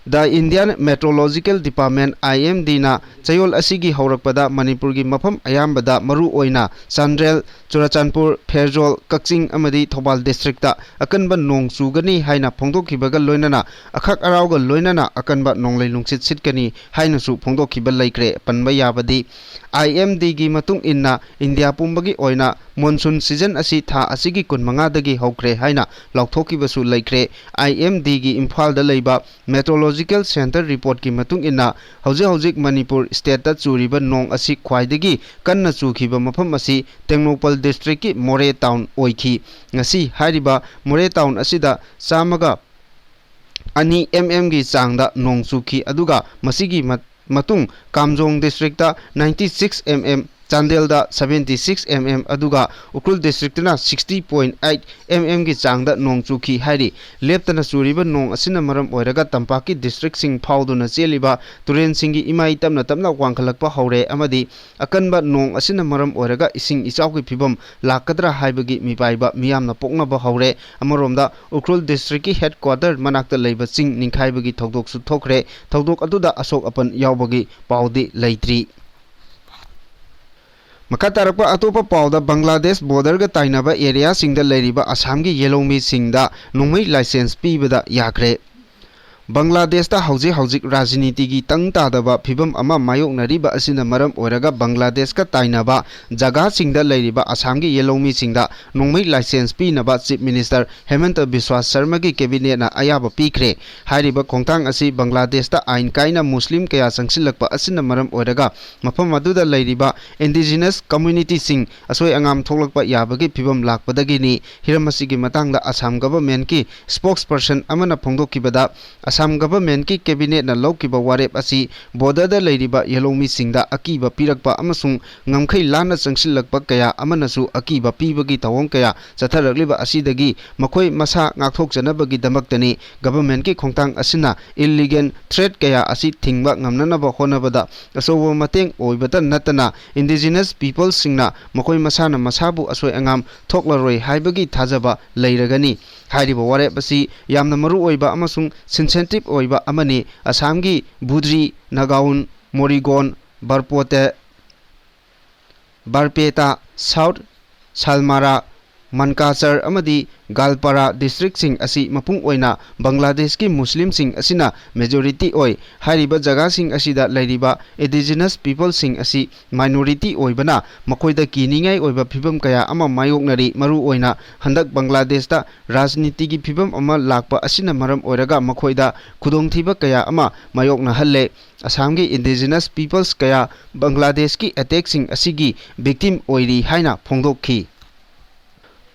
The Indian Meteorological Department, I M D ꯅ ꯆꯌꯣꯜ ꯑꯁꯤꯒꯤ ꯍꯧꯔꯛꯄꯗ ꯃꯅꯤꯄꯨꯔꯒꯤ ꯃꯐꯝ ꯑꯌꯥꯝꯕꯗ, ꯃꯔꯨ ꯑꯣꯏꯅ ꯆꯥꯟꯗꯦꯜ, ꯆꯨꯔꯆꯥꯟꯄꯨꯔ, ꯐꯦꯔꯖꯣꯜ, ꯀꯛꯆꯤꯡ ꯑꯃꯗꯤ ꯊꯧꯕꯥꯜ ꯗꯤꯁꯇ꯭ꯔꯤꯛꯇ ꯑꯀꯟꯕ ꯅꯣꯡ ꯆꯨꯒꯅꯤ ꯍꯥꯏꯅ ꯐꯣꯡꯗꯣꯛꯈꯤꯕꯒ ꯂꯣꯏꯅꯅ ꯑꯈꯛ ꯑꯔꯥꯎꯒ ꯂꯣꯏꯅꯅ ꯑꯀꯟꯕ ꯅꯣꯡꯂꯩ ꯅꯨꯡꯁꯤꯠ ꯁꯤꯠꯀꯅꯤ ꯍꯥꯏꯅꯁꯨ ꯐꯣꯡꯗꯣꯛꯈꯤꯕ ꯂꯩꯈ꯭ꯔꯦ꯫ ꯄꯟꯕ ꯌꯥꯕꯗꯤ, I M D ꯒꯤ ꯃꯇꯨꯡ ꯏꯟꯅ ꯏꯟꯗꯤꯌꯥ ꯄꯨꯝꯕꯒꯤ ꯑꯣꯏꯅ ꯃꯣꯟꯁꯨꯟ ꯁꯤꯖꯟ ꯑꯁꯤ ꯊꯥ ꯑꯁꯤꯒꯤ ꯀꯨꯟꯃꯉꯥꯗꯒꯤ ꯍꯧꯈ꯭ꯔꯦ ꯍꯥꯏꯅ ꯂꯥꯎꯊꯣꯛꯈꯤꯕꯁꯨ ꯂꯩꯈ꯭ꯔꯦ꯫ ꯑꯥꯏ ꯑꯦꯝ ꯗꯤꯒꯤ ꯏꯝꯐꯥꯜꯗ ꯂꯩꯕ ꯃꯦꯇ꯭ꯔꯣꯂꯣꯖꯤꯀꯦꯜ ꯁꯦꯟꯇꯔ ꯔꯤꯄꯣꯔꯠꯀꯤ ꯃꯇꯨꯡ ꯏꯟꯅ, ꯍꯧꯖꯤꯛ ꯍꯧꯖꯤꯛ ꯃꯅꯤꯄꯨꯔ ꯁ꯭ꯇꯦꯠꯇ ꯆꯨꯔꯤꯕ ꯅꯣꯡ ꯑꯁꯤ ꯈ꯭ꯋꯥꯏꯗꯒꯤ ꯀꯟꯅ ꯆꯨꯈꯤꯕ ꯃꯐꯝ ꯑꯁꯤ ꯇꯦꯡꯅꯧꯄꯜ ꯗꯤꯁꯇ꯭ꯔꯤꯛꯀꯤ ꯃꯣꯔꯦ ꯇꯥꯎꯟ ꯑꯣꯏꯈꯤ꯫ ꯉꯁꯤ ꯍꯥꯏꯔꯤꯕ ꯃꯣꯔꯦ ꯇꯥꯎꯟ ꯑꯁꯤꯗ ꯆꯥꯝꯃꯒ ꯑꯅꯤ ꯑꯦꯝ ꯑꯦꯝꯒꯤ ꯆꯥꯡꯗ ꯅꯣꯡ ꯆꯨꯈꯤ꯫ ꯑꯗꯨꯒ ꯃꯁꯤꯒꯤ ꯃ-, ꯃꯇꯨꯡ Kamjong district ninety six M M, ꯆꯥꯟꯗꯦꯜꯗ seventy six M M, ꯑꯗꯨꯒ Ukhrul ꯗꯤꯁꯇ꯭ꯔꯤꯛꯇꯅ sixty point eight M M ꯒꯤ ꯆꯥꯡꯗ ꯅꯣꯡ ꯆꯨꯈꯤ ꯍꯥꯏꯔꯤ꯫ ꯂꯦꯞꯇꯅ ꯆꯨꯔꯤꯕ ꯅꯣꯡ ꯑꯁꯤꯅ ꯃꯔꯝ ꯑꯣꯏꯔꯒ ꯇꯝꯄꯥꯛꯀꯤ ꯗꯤꯁꯇ꯭ꯔꯤꯛꯁꯤꯡ ꯐꯥꯎꯗꯨꯅ ꯆꯦꯜꯂꯤꯕ ꯇꯨꯔꯦꯟꯁꯤꯡꯒꯤ ꯏꯃꯥꯏ ꯇꯞꯅ ꯇꯞꯅ ꯋꯥꯡꯈꯠꯂꯛꯄ ꯍꯧꯔꯦ ꯑꯃꯗꯤ ꯑꯀꯟꯕ ꯅꯣꯡ ꯑꯁꯤꯅ ꯃꯔꯝ ꯑꯣꯏꯔꯒ ꯏꯁꯤꯡ ꯏꯆꯥꯎꯒꯤ ꯐꯤꯕꯝ ꯂꯥꯛꯀꯗ꯭ꯔꯥ ꯍꯥꯏꯕꯒꯤ ꯃꯤꯄꯥꯏꯕ ꯃꯤꯌꯥꯝꯅ ꯄꯣꯛꯅꯕ ꯍꯧꯔꯦ꯫ ꯑꯃꯔꯣꯝꯗ ꯎꯈ꯭ꯔꯨꯜ ꯗꯤꯁꯇ꯭ꯔꯤꯛꯀꯤ ꯍꯦꯗꯀ꯭ꯋꯥꯇꯔ ꯃꯅꯥꯛꯇ ꯂꯩꯕ ꯆꯤꯡ ꯅꯤꯡꯈꯥꯏꯕꯒꯤ ꯊꯧꯗꯣꯛꯁꯨ ꯊꯣꯛꯈ꯭ꯔꯦ꯫ ꯊꯧꯗꯣꯛ ꯑꯗꯨꯗ ꯑꯁꯣꯛ ꯑꯄꯟ ꯌꯥꯎꯕꯒꯤ ꯄꯥꯎꯗꯤ ꯂꯩꯇ꯭ꯔꯤ꯫ ꯃꯈꯥ ꯇꯥꯔꯛꯄ ꯑꯇꯣꯞꯄ ꯄꯥꯎꯗ, ꯕꯪꯒ꯭ꯂꯥꯗꯦꯁ ꯕꯣꯔꯗꯔꯒ ꯇꯥꯏꯅꯕ ꯑꯦꯔꯤꯌꯥꯁꯤꯡꯗ ꯂꯩꯔꯤꯕ ꯑꯁꯥꯝꯒꯤ ꯌꯦꯜꯍꯧꯃꯤꯁꯤꯡꯗ ꯅꯣꯡꯃꯩ ꯂꯥꯏꯁꯦꯟꯁ ꯄꯤꯕꯗ ꯌꯥꯈ꯭ꯔꯦ꯫ ꯕꯪꯒ꯭ꯂꯥꯗꯦꯁꯇ ꯍꯧꯖꯤꯛ ꯍꯧꯖꯤꯛ ꯔꯥꯖꯅꯤꯇꯤꯒꯤ ꯇꯪ ꯇꯥꯗꯕ ꯐꯤꯕꯝ ꯑꯃ ꯃꯥꯌꯣꯛꯅꯔꯤꯕ ꯑꯁꯤꯅ ꯃꯔꯝ ꯑꯣꯏꯔꯒ ꯕꯪꯒ꯭ꯂꯥꯗꯦꯁꯀ ꯇꯥꯏꯅꯕ ꯖꯒꯥꯁꯤꯡꯗ ꯂꯩꯔꯤꯕ ꯑꯁꯥꯝꯒꯤ ꯌꯦꯜꯍꯧꯃꯤꯁꯤꯡꯗ ꯅꯣꯡꯃꯩ ꯂꯥꯏꯁꯦꯟꯁ ꯄꯤꯅꯕ ꯆꯤꯐ ꯃꯤꯅꯤꯁꯇꯔ ꯍꯦꯃꯟꯇ ꯕꯤꯁ꯭ꯋꯥꯁ ꯁꯔꯃꯒꯤ ꯀꯦꯕꯤꯅꯦꯠꯅ ꯑꯌꯥꯕ ꯄꯤꯈ꯭ꯔꯦ꯫ ꯍꯥꯏꯔꯤꯕ ꯈꯣꯡꯊꯥꯡ ꯑꯁꯤ ꯕꯪꯒ꯭ꯂꯥꯗꯦꯁꯇ ꯑꯥꯏꯟ ꯀꯥꯏꯅ ꯃꯨꯁꯂꯤꯝ ꯀꯌꯥ ꯆꯪꯁꯤꯜꯂꯛꯄ ꯑꯁꯤꯅ ꯃꯔꯝ ꯑꯣꯏꯔꯒ ꯃꯐꯝ ꯑꯗꯨꯗ ꯂꯩꯔꯤꯕ ꯏꯟꯗꯤꯖꯤꯅꯁ ꯀꯝꯃ꯭ꯌꯨꯅꯤꯇꯤꯁꯤꯡ ꯑꯁꯣꯏ ꯑꯉꯥꯝ ꯊꯣꯛꯂꯛꯄ ꯌꯥꯕꯒꯤ ꯐꯤꯕꯝ ꯂꯥꯛꯄꯗꯒꯤꯅꯤ꯫ ꯍꯤꯔꯝ ꯑꯁꯤꯒꯤ ꯃꯇꯥꯡꯗ ꯑꯁꯥꯝ ꯒꯚꯔꯟꯃꯦꯟꯠꯀꯤ ꯁ꯭ꯄꯣꯛꯁꯄꯔꯁꯟ ꯑꯃꯅ ꯐꯣꯡꯗꯣꯛꯈꯤꯕꯗ, ꯑꯁꯥꯝ ꯒꯚꯔꯟꯃꯦꯟꯠꯀꯤ ꯀꯦꯕꯤꯅꯦꯠꯅ ꯂꯧꯈꯤꯕ ꯋꯥꯔꯦꯞ ꯑꯁꯤ ꯕꯣꯔꯗꯔꯗ ꯂꯩꯔꯤꯕ ꯌꯦꯜꯍꯧꯃꯤꯁꯤꯡꯗ ꯑꯀꯤꯕ ꯄꯤꯔꯛꯄ ꯑꯃꯁꯨꯡ ꯉꯝꯈꯩ ꯂꯥꯟꯅ ꯆꯪꯁꯤꯜꯂꯛꯄ ꯀꯌꯥ ꯑꯃꯅꯁꯨ ꯑꯀꯤꯕ ꯄꯤꯕꯒꯤ ꯊꯧꯑꯣꯡ ꯀꯌꯥ ꯆꯠꯊꯔꯛꯂꯤꯕ ꯑꯁꯤꯗꯒꯤ ꯃꯈꯣꯏ ꯃꯁꯥ ꯉꯥꯛꯊꯣꯛꯆꯅꯕꯒꯤꯗꯃꯛꯇꯅꯤ꯫ ꯒꯚꯔꯟꯃꯦꯟꯠꯀꯤ ꯈꯣꯡꯊꯥꯡ ꯑꯁꯤꯅ ꯏꯜꯂꯤꯒꯦꯜ ꯊ꯭ꯔꯦꯠ ꯀꯌꯥ ꯑꯁꯤ ꯊꯤꯡꯕ ꯉꯝꯅꯅꯕ ꯍꯣꯠꯅꯕꯗ ꯑꯆꯧꯕ ꯃꯇꯦꯡ ꯑꯣꯏꯕꯇ ꯅꯠꯇꯅ, ꯏꯟꯗꯤꯖꯤꯅꯁ ꯄꯤꯄꯜꯁꯤꯡꯅ ꯃꯈꯣꯏ ꯃꯁꯥꯅ ꯃꯁꯥꯕꯨ ꯑꯁꯣꯏ ꯑꯉꯥꯝ ꯊꯣꯛꯂꯔꯣꯏ ꯍꯥꯏꯕꯒꯤ ꯊꯥꯖꯕ ꯂꯩꯔꯒꯅꯤ꯫ ꯍꯥꯏꯔꯤꯕ ꯋꯥꯔꯦꯞ ꯑꯁꯤ ꯌꯥꯝꯅ ꯃꯔꯨ ꯑꯣꯏꯕ ꯑꯃꯁꯨꯡ ꯁꯦꯟꯁꯤꯇꯤꯚ ꯑꯣꯏꯕ ꯑꯃꯅꯤ꯫ ꯑꯁꯥꯝꯒꯤ ꯕꯨꯗ꯭ꯔꯤ, ꯅꯥꯒꯥꯎꯟ, ꯃꯣꯔꯤꯒꯣꯟ, ꯕꯔꯄꯣꯇꯦ, ꯕꯔꯄꯦꯇꯥ, ꯁꯥꯎꯠ ꯁꯥꯜꯃꯥꯔꯥ, ꯃꯟꯀꯥꯆꯔ ꯑꯃꯗꯤ ꯒꯥꯜꯄꯥꯔꯥ ꯗꯤꯁꯇ꯭ꯔꯤꯛꯁꯤꯡ ꯑꯁꯤ ꯃꯄꯨꯡ ꯑꯣꯏꯅ ꯕꯪꯒ꯭ꯂꯥꯗꯦꯁꯀꯤ ꯃꯨꯁꯂꯤꯝꯁꯤꯡ ꯑꯁꯤꯅ ꯃꯦꯖꯣꯔꯤꯇꯤ ꯑꯣꯏ꯫ ꯍꯥꯏꯔꯤꯕ ꯖꯒꯥꯁꯤꯡ ꯑꯁꯤꯗ ꯂꯩꯔꯤꯕ ꯏꯟꯗꯤꯖꯤꯅꯁ ꯄꯤꯄꯜꯁꯤꯡ ꯑꯁꯤ ꯃꯥꯏꯅꯣꯔꯤꯇꯤ ꯑꯣꯏꯕꯅ ꯃꯈꯣꯏꯗ ꯀꯤꯅꯤꯡꯉꯥꯏ ꯑꯣꯏꯕ ꯐꯤꯕꯝ ꯀꯌꯥ ꯑꯃ ꯃꯥꯌꯣꯛꯅꯔꯤ꯫ ꯃꯔꯨꯑꯣꯏꯅ ꯍꯟꯗꯛ ꯕꯪꯒ꯭ꯂꯥꯗꯦꯁꯇ ꯔꯥꯖꯅꯤꯇꯤꯒꯤ ꯐꯤꯕꯝ ꯑꯃ ꯂꯥꯛꯄ ꯑꯁꯤꯅ ꯃꯔꯝ ꯑꯣꯏꯔꯒ ꯃꯈꯣꯏꯗ ꯈꯨꯗꯣꯡꯊꯤꯕ ꯀꯌꯥ ꯑꯃ ꯃꯥꯌꯣꯛꯅꯍꯜꯂꯦ꯫ ꯑꯁꯥꯝꯒꯤ ꯏꯟꯗꯤꯖꯤꯅꯁ ꯄꯤꯄꯜꯁ ꯀꯌꯥ ꯕꯪꯒ꯭ꯂꯥꯗꯦꯁꯀꯤ ꯑꯦꯇꯦꯛꯁꯤꯡ ꯑꯁꯤꯒꯤ ꯚꯤꯛꯇꯤꯝ ꯑꯣꯏꯔꯤ ꯍꯥꯏꯅ ꯐꯣꯡꯗꯣꯛꯈꯤ꯫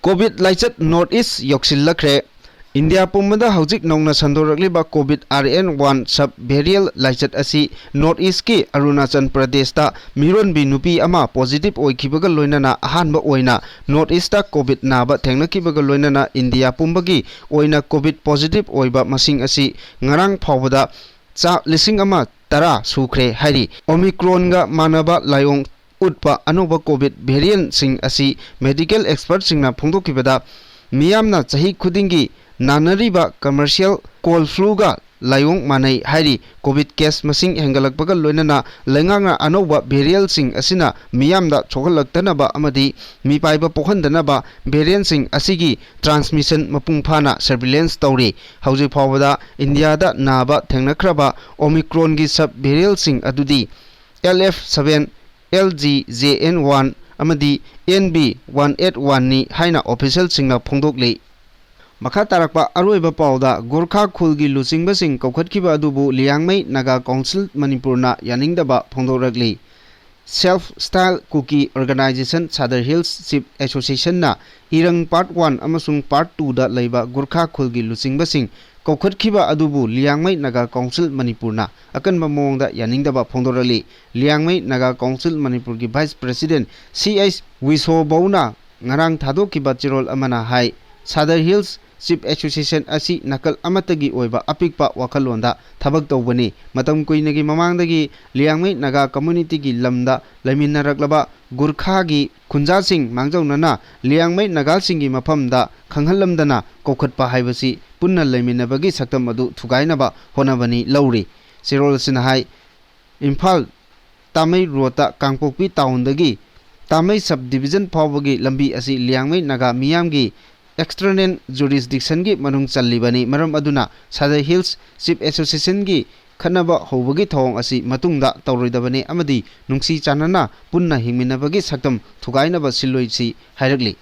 ꯀꯣꯚꯤꯗ ꯂꯥꯏꯆꯠ ꯅꯣꯔꯠ ꯏꯁ ꯌꯧꯁꯤꯜꯂꯛꯈ꯭ꯔꯦ꯫ ꯏꯟꯗꯤꯌꯥ ꯄꯨꯝꯕꯗ ꯍꯧꯖꯤꯛ ꯅꯧꯅ ꯁꯟꯗꯣꯔꯛꯂꯤꯕ covid R N one sub variant ꯂꯥꯏꯆꯠ ꯑꯁꯤ ꯅꯣꯔꯠ ꯏꯁꯀꯤ ꯑꯔꯨꯅꯥꯆꯜ ꯄ꯭ꯔꯗꯦꯁꯇ ꯃꯤꯔꯣꯟꯕꯤ ꯅꯨꯄꯤ ꯑꯃ ꯄꯣꯖꯤꯇꯤꯚ ꯑꯣꯏꯈꯤꯕꯒ ꯂꯣꯏꯅꯅ ꯑꯍꯥꯟꯕ ꯑꯣꯏꯅ ꯅꯣꯔꯠ ꯏꯁꯇ ꯀꯣꯚꯤꯗ ꯅꯥꯕ ꯊꯦꯡꯅꯈꯤꯕꯒ ꯂꯣꯏꯅꯅ ꯏꯟꯗꯤꯌꯥ ꯄꯨꯝꯕꯒꯤ ꯑꯣꯏꯅ ꯀꯣꯚꯤꯗ ꯄꯣꯖꯤꯇꯤꯚ ꯑꯣꯏꯕ ꯃꯁꯤꯡ ꯑꯁꯤ ꯉꯔꯥꯡ ꯐꯥꯎꯕꯗ ꯆꯥ ꯂꯤꯁꯤꯡ ꯑꯃ ꯇꯔꯥ ꯁꯨꯈ꯭ꯔꯦ ꯍꯥꯏꯔꯤ꯫ ꯑꯣꯃꯤꯀ꯭ꯔꯣꯟꯒ ꯃꯥꯟꯅꯕ ꯂꯥꯏꯑꯣꯡ ꯎꯠꯄ ꯑꯅꯧꯕ ꯀꯣꯚꯤꯗ ꯚꯦꯔꯤꯌꯦꯟꯁꯤꯡ ꯑꯁꯤ ꯃꯦꯗꯤꯀꯦꯜ ꯑꯦꯛꯁꯄꯔꯠꯁꯤꯡꯅ ꯐꯣꯡꯗꯣꯛꯈꯤꯕꯗ, ꯃꯤꯌꯥꯝꯅ ꯆꯍꯤ ꯈꯨꯗꯤꯡꯒꯤ ꯅꯥꯅꯔꯤꯕ ꯀꯃꯔꯁꯤꯌꯦꯜ ꯀꯣꯜꯗ ꯐ꯭ꯂꯨꯒ ꯂꯥꯏꯑꯣꯡ ꯃꯥꯟꯅꯩ ꯍꯥꯏꯔꯤ꯫ ꯀꯣꯚꯤꯗ ꯀꯦꯁ ꯃꯁꯤꯡ ꯍꯦꯟꯒꯠꯂꯛꯄꯒ ꯂꯣꯏꯅꯅ ꯂꯩꯉꯥꯛꯅ ꯑꯅꯧꯕ ꯚꯦꯔꯤꯌꯦꯟꯁꯤꯡ ꯑꯁꯤꯅ ꯃꯤꯌꯥꯝꯗ ꯁꯣꯛꯍꯜꯂꯛꯇꯅꯕ ꯑꯃꯗꯤ ꯃꯤꯄꯥꯏꯕ ꯄꯣꯛꯍꯟꯗꯅꯕ ꯚꯦꯔꯤꯌꯦꯟꯁꯤꯡ ꯑꯁꯤꯒꯤ ꯇ꯭ꯔꯥꯟꯁꯃꯤꯁꯟ ꯃꯄꯨꯡ ꯐꯥꯅ ꯁꯔꯚꯤꯂꯦꯟꯁ ꯇꯧꯔꯤ꯫ ꯍꯧꯖꯤꯛ ꯐꯥꯎꯕꯗ ꯏꯟꯗꯤꯌꯥꯗ ꯅꯥꯕ ꯊꯦꯡꯅꯈ꯭ꯔꯕ ꯑꯣꯃꯤꯀ꯭ꯔꯣꯟꯒꯤ ꯁꯕ ꯚꯦꯔꯤꯌꯦꯟꯁꯤꯡ ꯑꯗꯨꯗꯤ L F seven, L G J and one ꯑꯃꯗꯤ ꯑꯦꯟ ꯕꯤ ꯋꯥꯟ ꯑꯦꯠ ꯋꯥꯟꯅꯤ ꯍꯥꯏꯅ ꯑꯣꯐꯤꯁꯤꯌꯦꯜꯁꯤꯡꯅ ꯐꯣꯡꯗꯣꯛꯂꯤ꯫ ꯃꯈꯥ ꯇꯥꯔꯛꯄ ꯑꯔꯣꯏꯕ ꯄꯥꯎꯗ ꯒꯣꯔꯈꯥ ꯈꯨꯜꯒꯤ ꯂꯨꯆꯤꯡꯕꯁꯤꯡ ꯀꯧꯈꯠꯈꯤꯕ ꯑꯗꯨꯕꯨ ꯂꯤꯌꯥꯡꯃꯩ ꯅꯥꯒꯥ ꯀꯥꯎꯟꯁꯤꯜ ꯃꯅꯤꯄꯨꯔꯅ ꯌꯥꯅꯤꯡꯗꯕ ꯐꯣꯡꯗꯣꯛꯂꯛꯂꯤ꯫ Self style Kuki organisation Sadar hills chief ꯑꯦꯁꯣꯁꯤꯌꯦꯁꯟꯅ ꯏꯔꯪ ꯄꯥꯔꯠ ꯋꯥꯟ ꯑꯃꯁꯨꯡ ꯄꯥꯔꯠ ꯇꯨꯗ ꯂꯩꯕ ꯒꯨꯔꯈꯥ ꯈꯨꯜꯒꯤ ꯂꯨꯆꯤꯡꯕꯁꯤꯡ ꯀꯧꯈꯠꯈꯤꯕ ꯑꯗꯨꯕꯨ ꯂꯤꯌꯥꯡꯃꯩ ꯅꯥꯒꯥ ꯀꯥꯎꯟꯁꯤꯜ ꯃꯅꯤꯄꯨꯔꯅ ꯑꯀꯟꯕ ꯃꯑꯣꯡꯗ ꯌꯥꯅꯤꯡꯗꯕ ꯐꯣꯡꯗꯣꯔꯛꯂꯤ꯫ ꯂꯤꯌꯥꯡꯃꯩ ꯅꯥꯒꯥ ꯀꯥꯎꯟꯁꯤꯜ ꯃꯅꯤꯄꯨꯔꯒꯤ ꯚꯥꯏꯁ ꯄ꯭ꯔꯦꯁꯤꯗꯦꯟꯠ ꯁꯤ ꯑꯩꯆ ꯋꯤꯁꯣꯕꯧꯅ ꯉꯔꯥꯡ ꯊꯥꯗꯣꯛꯈꯤꯕ ꯆꯦꯔꯣꯜ ꯑꯃꯅ ꯍꯥꯏ, ꯁꯥꯗꯔ ꯍꯤꯜꯁ ꯆꯤꯐ ꯑꯦꯁꯣꯁꯤꯌꯦꯁꯟ ꯑꯁꯤ ꯅꯥꯀꯜ ꯑꯃꯠꯇꯒꯤ ꯑꯣꯏꯕ ꯑꯄꯤꯛꯄ ꯋꯥꯈꯜꯂꯣꯟꯗ ꯊꯕꯛ ꯇꯧꯕꯅꯤ꯫ ꯃꯇꯝ ꯀꯨꯏꯅꯒꯤ ꯃꯃꯥꯡꯗꯒꯤ ꯂꯤꯌꯥꯡꯃꯩ ꯅꯥꯒꯥ ꯀꯝꯃ꯭ꯌꯨꯅꯤꯇꯤꯒꯤ ꯂꯝꯗ ꯂꯩꯃꯤꯟꯅꯔꯛꯂꯕ ꯒꯨꯔꯈꯥꯒꯤ ꯈꯨꯟꯖꯥꯁꯤꯡ ꯃꯥꯡꯖꯧꯅꯅ ꯂꯤꯌꯥꯡꯃꯩ ꯅꯥꯒꯥꯁꯤꯡꯒꯤ ꯃꯐꯝꯗ ꯈꯪꯍꯜꯂꯝꯗꯅ ꯀꯧꯈꯠꯄ ꯍꯥꯏꯕꯁꯤ ꯄꯨꯟꯅ ꯂꯩꯃꯤꯟꯅꯕꯒꯤ ꯁꯛꯇꯝ ꯑꯗꯨ ꯊꯨꯒꯥꯏꯅꯕ ꯍꯣꯠꯅꯕꯅꯤ ꯂꯧꯔꯤ꯫ ꯆꯦꯔꯣꯜ ꯑꯁꯤꯅ ꯍꯥꯏ, ꯏꯝꯐꯥꯜ ꯇꯥꯃꯩ ꯔꯣꯗꯇ ꯀꯥꯡꯄꯣꯛꯄꯤ ꯇꯥꯎꯟꯗꯒꯤ ꯇꯥꯃꯩ ꯁꯕ ꯗꯤꯕꯤꯖꯟ ꯐꯥꯎꯕꯒꯤ ꯂꯝꯕꯤ ꯑꯁꯤ ꯂꯤꯌꯥꯡꯃꯩ ꯅꯥꯒꯥ ꯃꯤꯌꯥꯝꯒꯤ ꯑꯦꯛꯁꯇꯔꯅꯦꯜ ꯖꯨꯔꯤꯁꯗꯤꯛꯁꯟꯒꯤ ꯃꯅꯨꯡ ꯆꯜꯂꯤꯕꯅꯤ꯫ ꯃꯔꯝ ꯑꯗꯨꯅ ꯁꯥꯗꯔ ꯍꯤꯜꯁ ꯆꯤꯐ ꯑꯦꯁꯣꯁꯤꯌꯦꯁꯟꯒꯤ ꯈꯠꯅꯕ ꯍꯧꯕꯒꯤ ꯊꯧꯑꯣꯡ ꯑꯁꯤ ꯃꯇꯨꯡꯗ ꯇꯧꯔꯣꯏꯗꯕꯅꯤ ꯑꯃꯗꯤ ꯅꯨꯡꯁꯤ ꯆꯥꯟꯅꯅ ꯄꯨꯟꯅ ꯍꯤꯡꯃꯤꯟꯅꯕꯒꯤ ꯁꯛꯇꯝ ꯊꯨꯒꯥꯏꯅꯕ ꯁꯤꯜꯂꯣꯏꯁꯤ ꯍꯥꯏꯔꯛꯂꯤ꯫